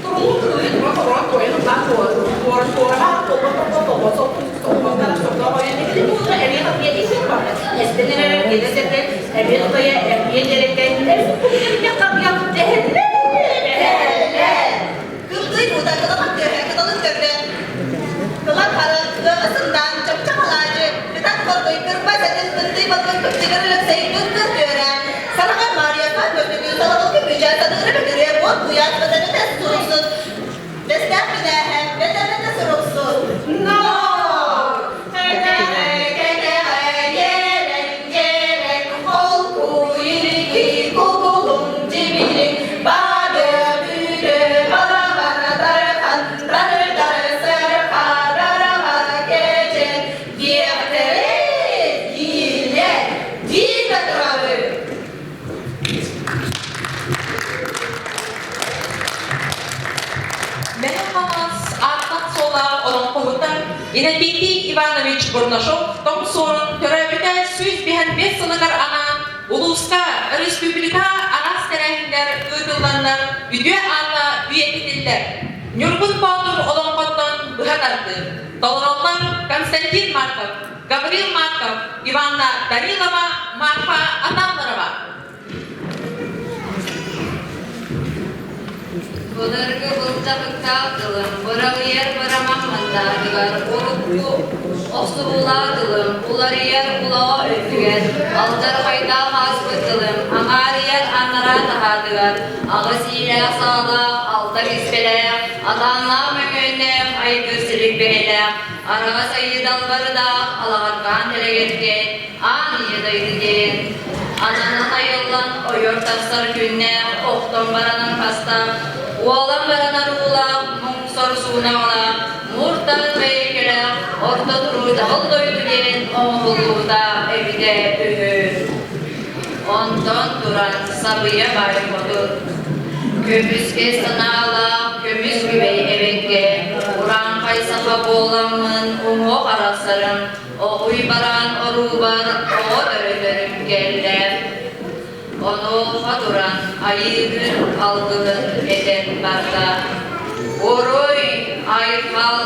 Турун туруйу тура тура тойон ыллаан туора туора Чаҕы сындаан, чопчу алаадьы, Ытан хоргуй, кырбас этин, кынтый балгын кыптыгыр Өлөксөй, кыҥкыр түөрэ, Сараҕар Маарыйа, Хаан Мөрдүгү, Салабылгы Бүдьэ, Садыыры Бөтүрүө, Буот Куйаас, Бөтөбөтө Суруксут, Бэстээх Кинээһэ, Бөтөбөтө Суруксут. Но! Кэтэҕэ, кэтэҕэ, иэрэн, иэрэн, холкуй, кубулуҥ, дьибилиҥ, баады, бүдө, балаҕана, дархан, дары-дары, сырха, дараҕа, кэчэн, диэхтэрэ, дииллэр, диибэ турабыт. Мэҥэ Хаҥалас ааттаах-суоллаах олоҥхоһуттар Иннокентий Иванович Бурнашов Тоҥ Суорун төрөөбүтэ 155 сылыгар анаан улууска, республика араас тэрээһиннэр ыытылланнар үтүө аата үйэтитиллэр. Ньургун Боотур олоҥхоттон быһа тардыы. Толороллор Константин Марков, Гаврил Марков, Иванна Данилова, Марфа Аталларова. Былыргы былдьаһыктаах тылым, быраҕыйар быраман мандаатыгар, урукку охсуһуулаах тылым, уларыйар улаҕа өттүгэр, алдьархайдаах ааспыт тылым, аҥаарыйар анараа таһаатыгар, аҕыс иилээх саалаах, алта киспэлээх, атааннаах мөҥүөннээх, айгыр силик бэһэлээх, араҕас айыы далбардаах, алаҕарбаан тэлэгэркээн, Аан ийэ дойду диэн ананан айыллан ойор тахсар күннээх, охтон баранан хастаах, уолан баранар уулаах, муҥ сор суунаҕалаах, мууртан бэйэкэлээх, орто туруу дьаһал дойду диэн оҥоһуллубута эбитэ үһү. Онтон туран сабыйа баай хотун Көмүскэ санаалаах көмүс күбэй эбэҥкэ, урааҥхай саха буоламмын уҥуох арахсарым, Оҕуй бараан оруубар оҕо өрөтөрүм кэллэ. Онуоха туран айыыгын алгыһын этэн барда. Уруй, айхал,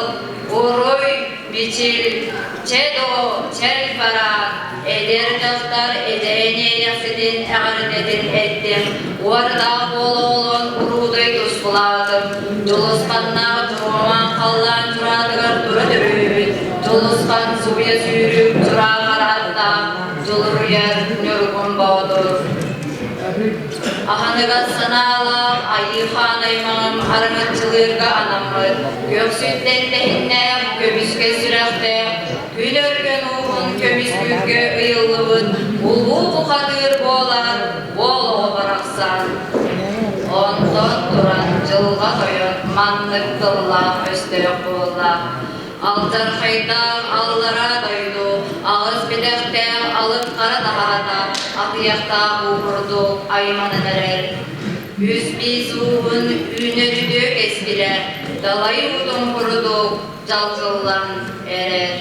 уруй, бичил, чэ доо, чэл бараан, эдэр дьахтар эдэрин иэйэхситин эҕэрдэтин эттим, уордаах буола-олон уруудай тускулаатым, дьулусханнаах дьуһумаан халлаан дьураатыгар тура төрүүбүт, дьулусхан субуйа сүүрүк дьураа харааттаах, дьулуруйар Ньургун Боотур. Аһыныгас санаалаах Айыы Хаан аймаҕым араҥаччылыырга анаммыт, көхсүттэн тэһиннээх, көмүскэ сүрэхтээх, күн өркөн ууһун көмүскүүргэ ыйыллыбыт улуу бухатыыр буолар уол оҕо барахсан. Онтон туран дьылҕа тойон маннык тыллаах өстөөх буолла. Алдьархайдаах аллараа дойду аҕыс битэхтээх алып хара таһаата атыйахтаах уу курдук айманан эрэр. Үс биис ууһун үүнэр үтүө кэскилэ далай уутун курдук дьалкыллан эрэр.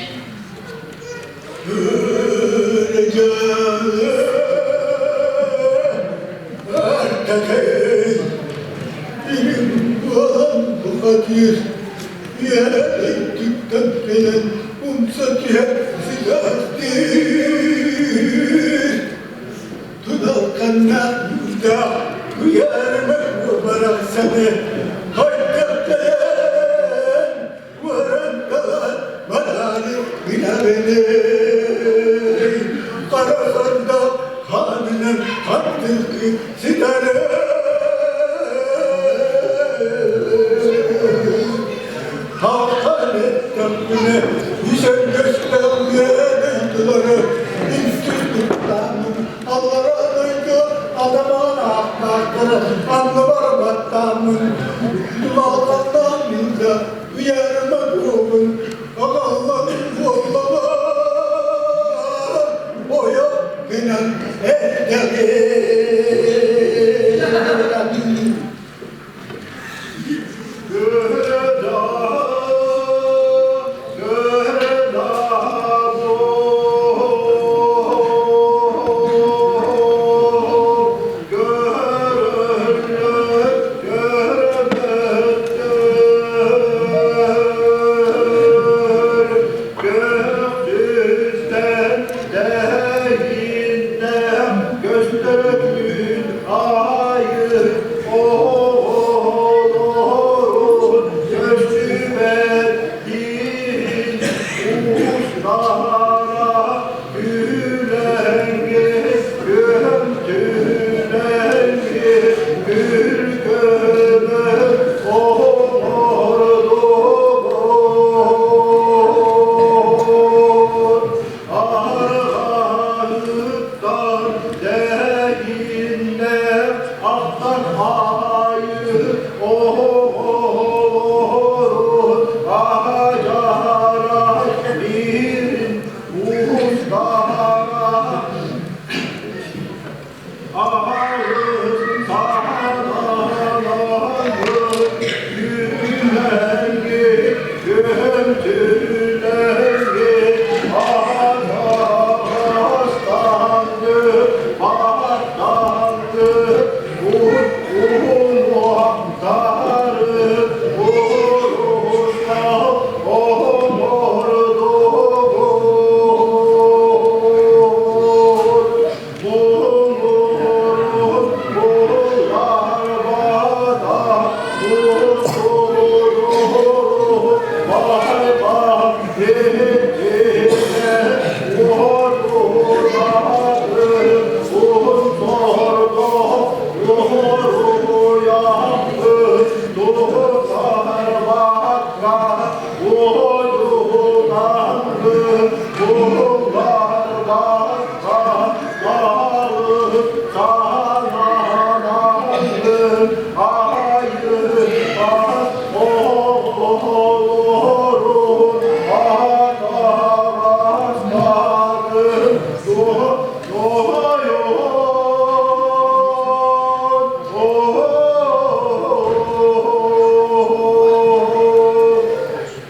Бухатыыр үөһэ кэлэн умса түһэн сытаахтыыр. Туналханнаах ньуурдаах куйаарыма барахсаны хайдах кэлэн уоран талан бараары гынабыный? Хара сордоох хаанынан хантылгы сытары. Халхан эттэхпинэ, үсэргэстэҕэ дойдулары институттааммын, аллараа дойду атамаан ааттаахтара анныбар баттааммын, тулалҕаннаан да уйаарыма туругун аҕаллан буоллаҕа ойо гынан эрдэҕин.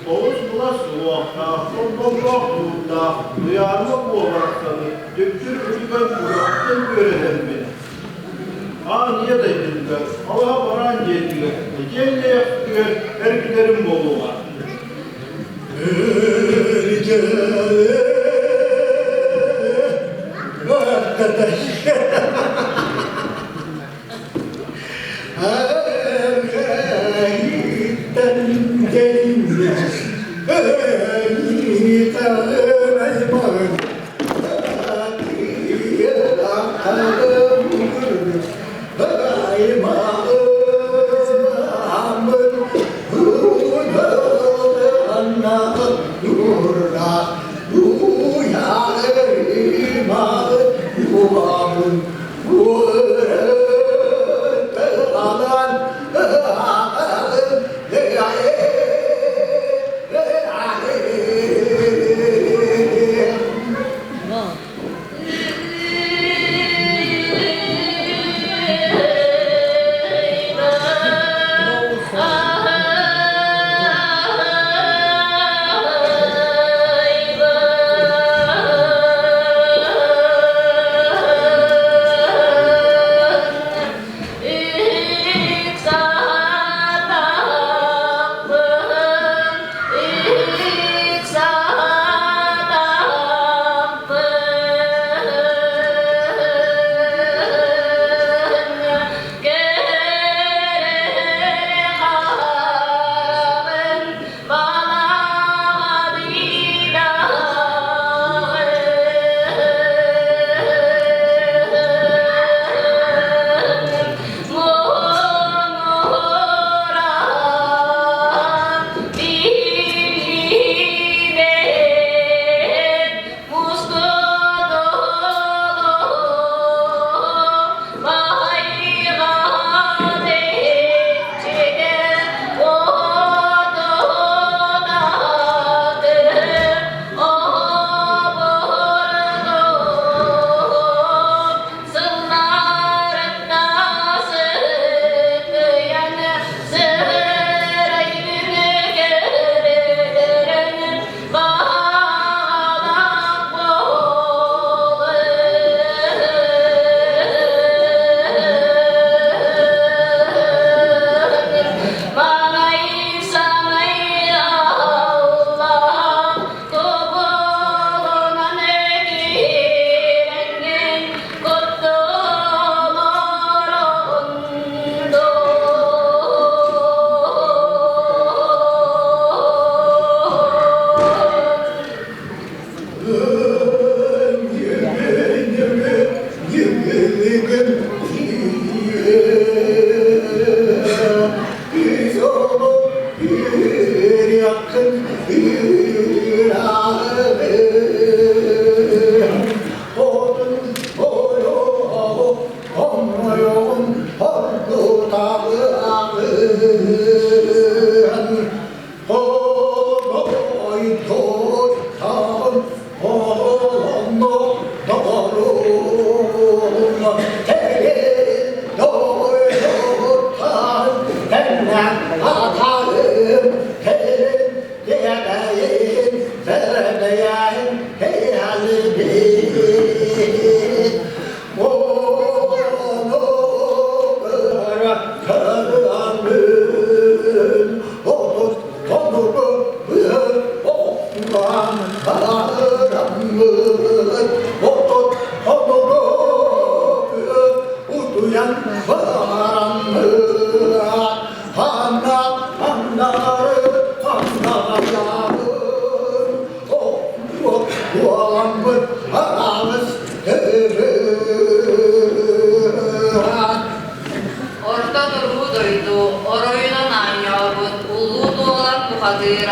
Олус була суохтаах, холболлоох туурдаах, туйаарыма буоларахтаны дүпсүр үтүгэн кураахтан үөрэнэрбин. Аан ийэ дойдутугар, алаһа бараан дьиэтигэр, эдьиэй эргитэрим буолуоҕа.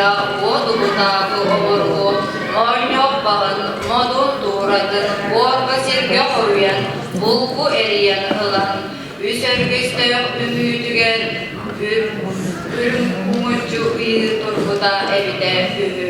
Уйбаныаптара Уот Уһутаакы обургу моонньох баһын модун тууратын буорга сиргэ хоруйан булку эрийэн ылан үс өргөстөөх үҥүүтүгэр үрүҥ уҥуччу ыйыы турбута эбитэ үһү.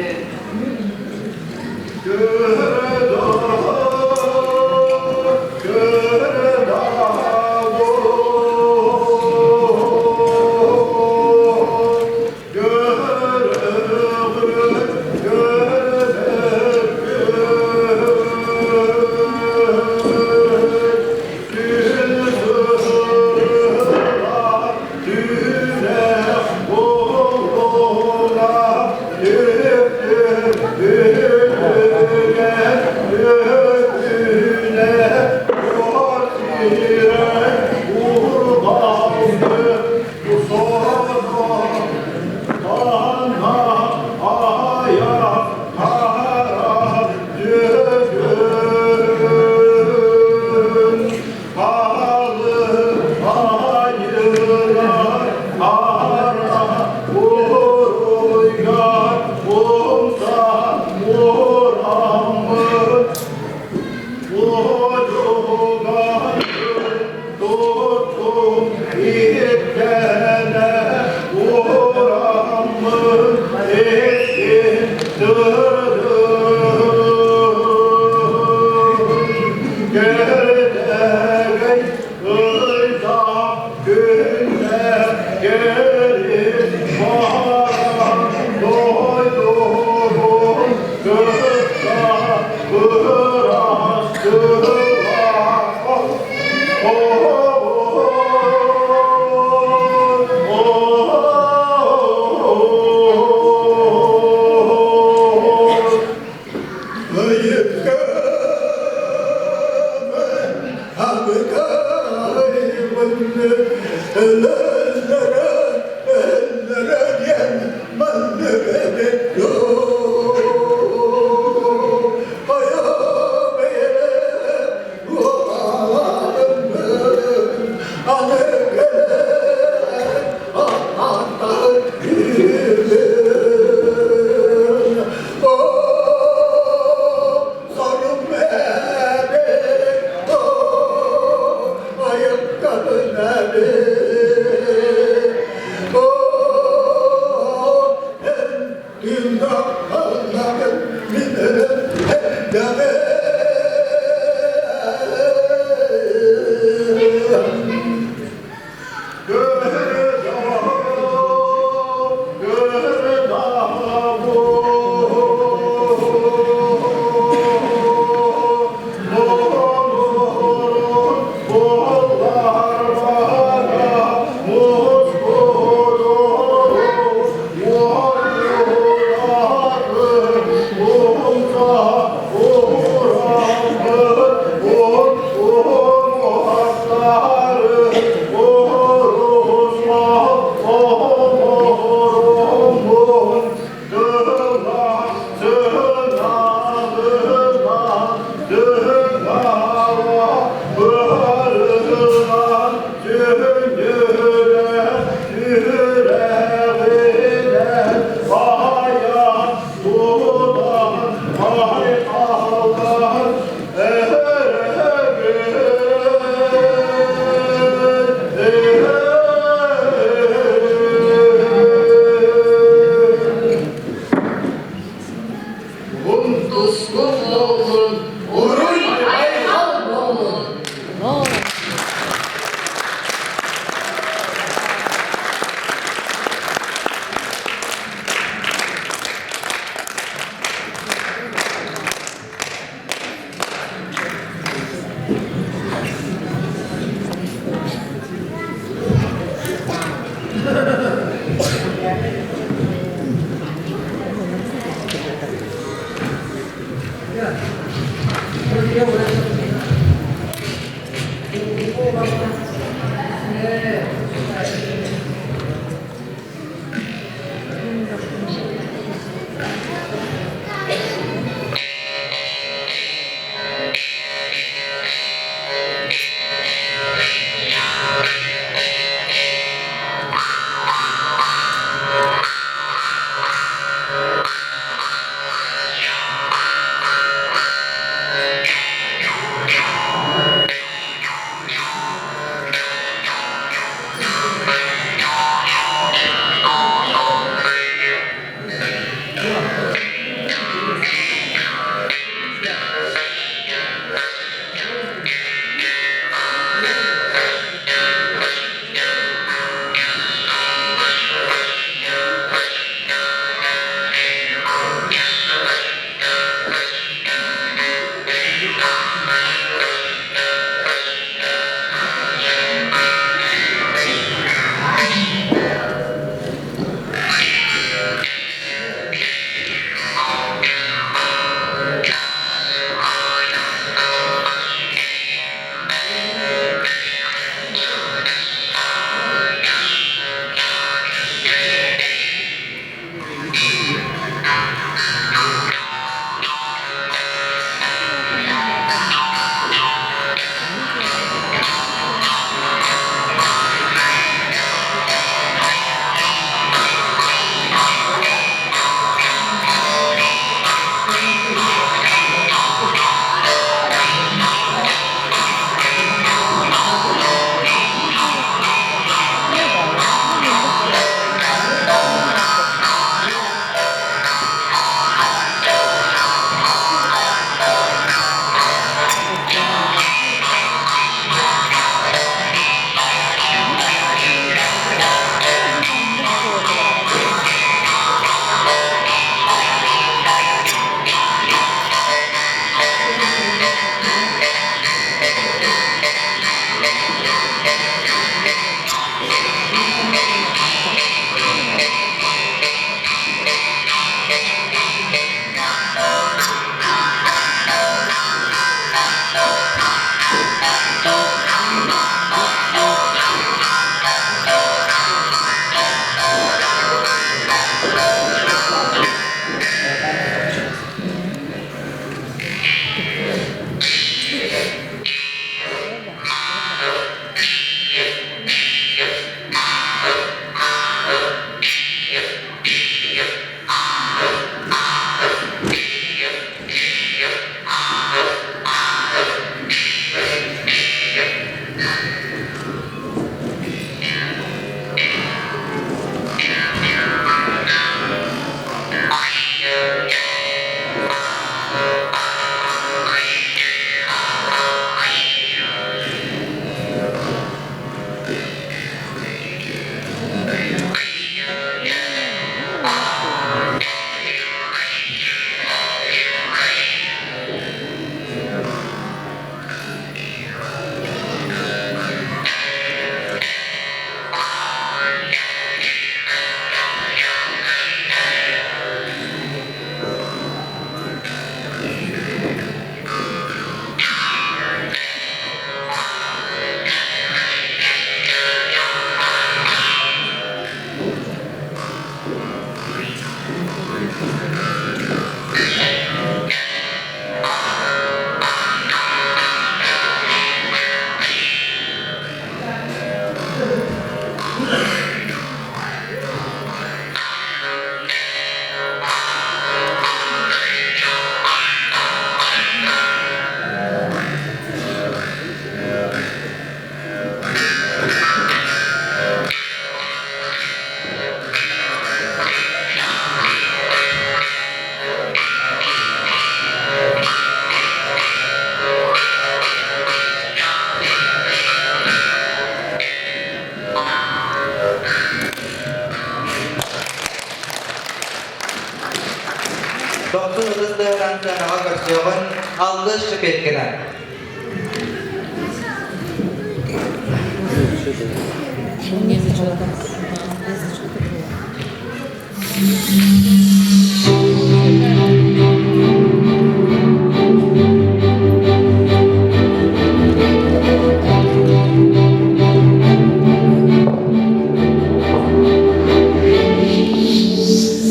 Дохсун ытыс тыаһынан сыанаҕа көрсүөҕүн Алгыс Шепеткина.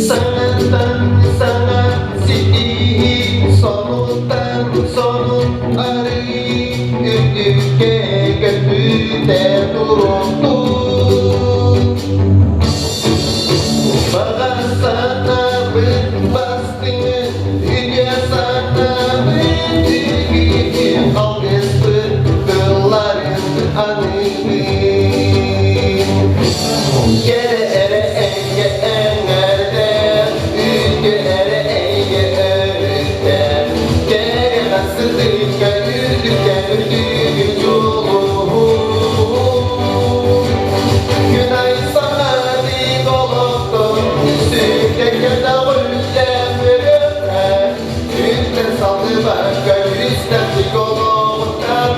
Саҥаттан саҥа ситиһии, сонуттан сонун арыйыы, үрдүккэ көтүтэ туруохтун. Баҕа санаабыт бастыҥын, үтүө санаабыт үгүһүн, алгыспыт тылларын аныыбын. Кэрэ эрэ эйгэ эҥэрдэр, үтүө эрэ эйгэ өрүттэр, кэрэ сытыыкка үрдүктэн үрдүгү дьулуһуу. Күн ай саҥардыы олохтон, сүргэ көтөҕүллэн үөрүөххэ, күнтэн салгыбакка үстэхтик олоҕуттан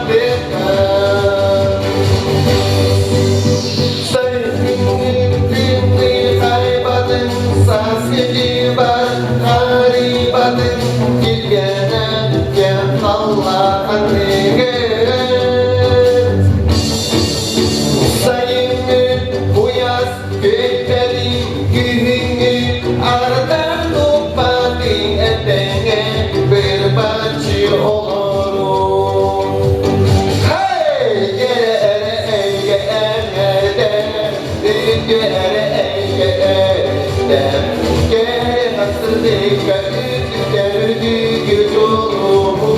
Сайыҥҥы куйаас күөйбэтин күһүҥҥү ардан туппатын этэҥҥэ бырбаччы олоруу. Hey! Эрэ эрэ эйгэ эҥэрдэ, үтүө эрэ эйгэ өрүттэ, кэрэ сырдыкка үтүктэр үрдүгү дьулуһуу.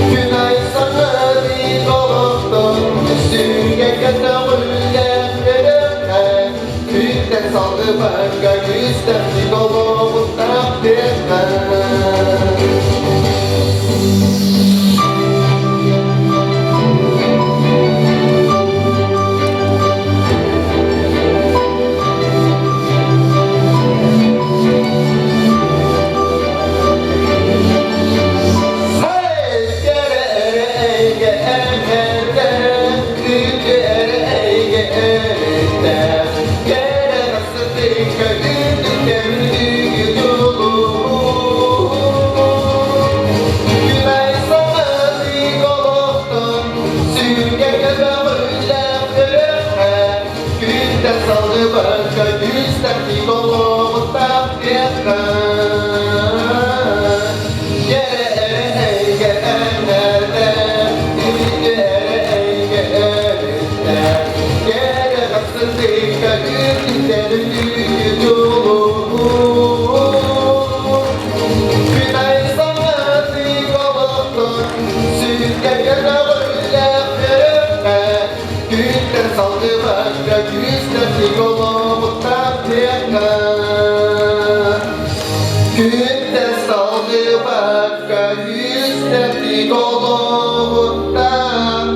Күн ай саҥардыы олохтон, сүргэ көтөҕүллэн үөрөххэ, күнтэн салгыбакка күүстэхтик олоҕуттан тыахха. Салгыбакка күүстээх олоҕуттан Күндэ салгыбакка күүстээх олоҕуттан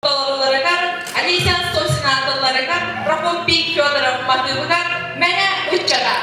Толоруларыгар Алисия Сосина тылларыгар Прокопий Федоров матыыбыгар Мэҥэ ыччата.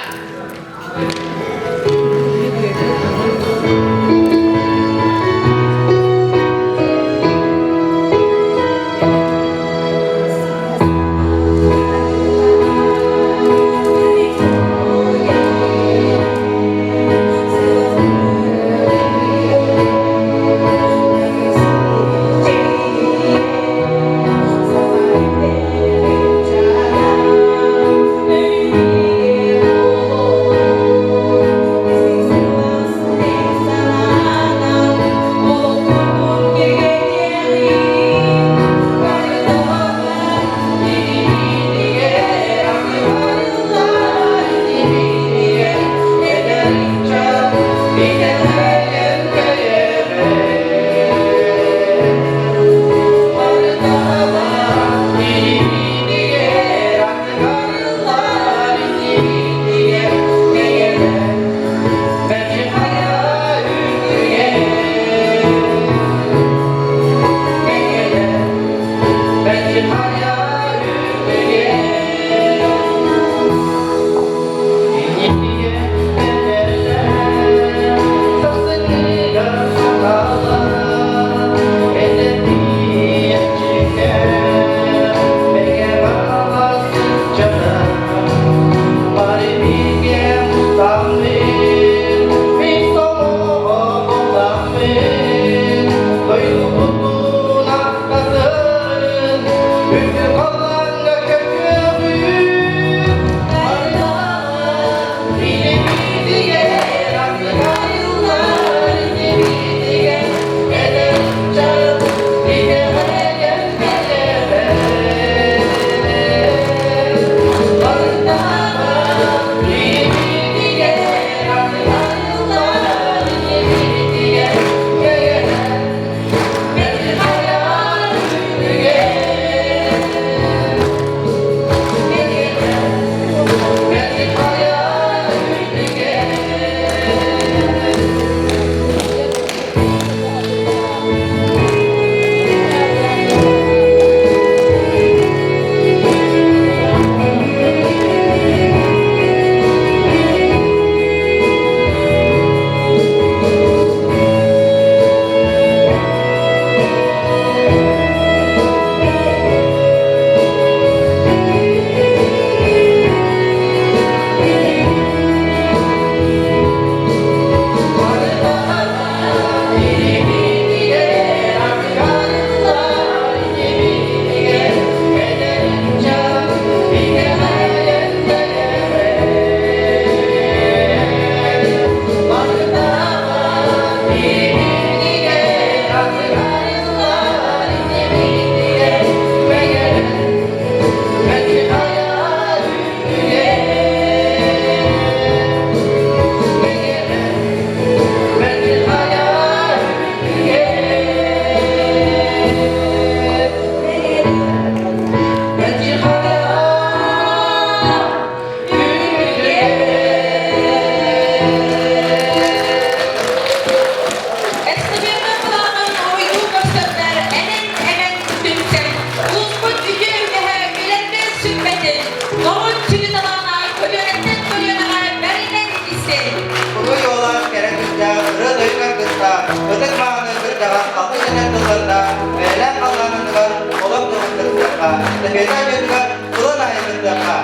Эстафета былааҕын уруйдуу көрсөннөр энэн-эмэн түмсэн, улууспут үтүө үгэһэ үлэттэн сүппэтин, норуот сүдү талаана көлүөнэттэн көлүөнэҕэ бэриллэн истин. Уруй уола кэрэ күүстээх ырыа тойук аргыстаах, ытык мааны кырдьаҕас алгыс этэр тыллардаах, бэйэлээх халлааныгар олох туһун кыттыахха, эстафета дьонугар тылын аайы кыттыахха.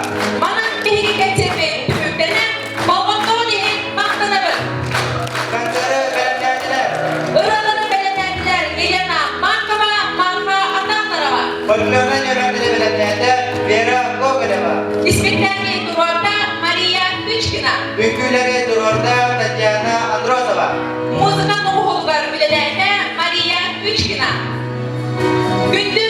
Манан биһиги кэнсиэрбит түмүктэнэн, болҕомтоҕун иһин махтанабыт. Концеры бэлэмнээтилэр. Ырыалары бэлэмнээтилэр Елена Маркова, Марфа Атанарова. Фольклорнай нүөмэрдэри бэлэмнээтэ Вера Гоголева. Испиктээги туруорда Мария Кычкина. Үҥкүүлэри туруорда Татьяна Андросова. Музыка оҥоһугар үлэлээтэ Мария Кычкина. Күндү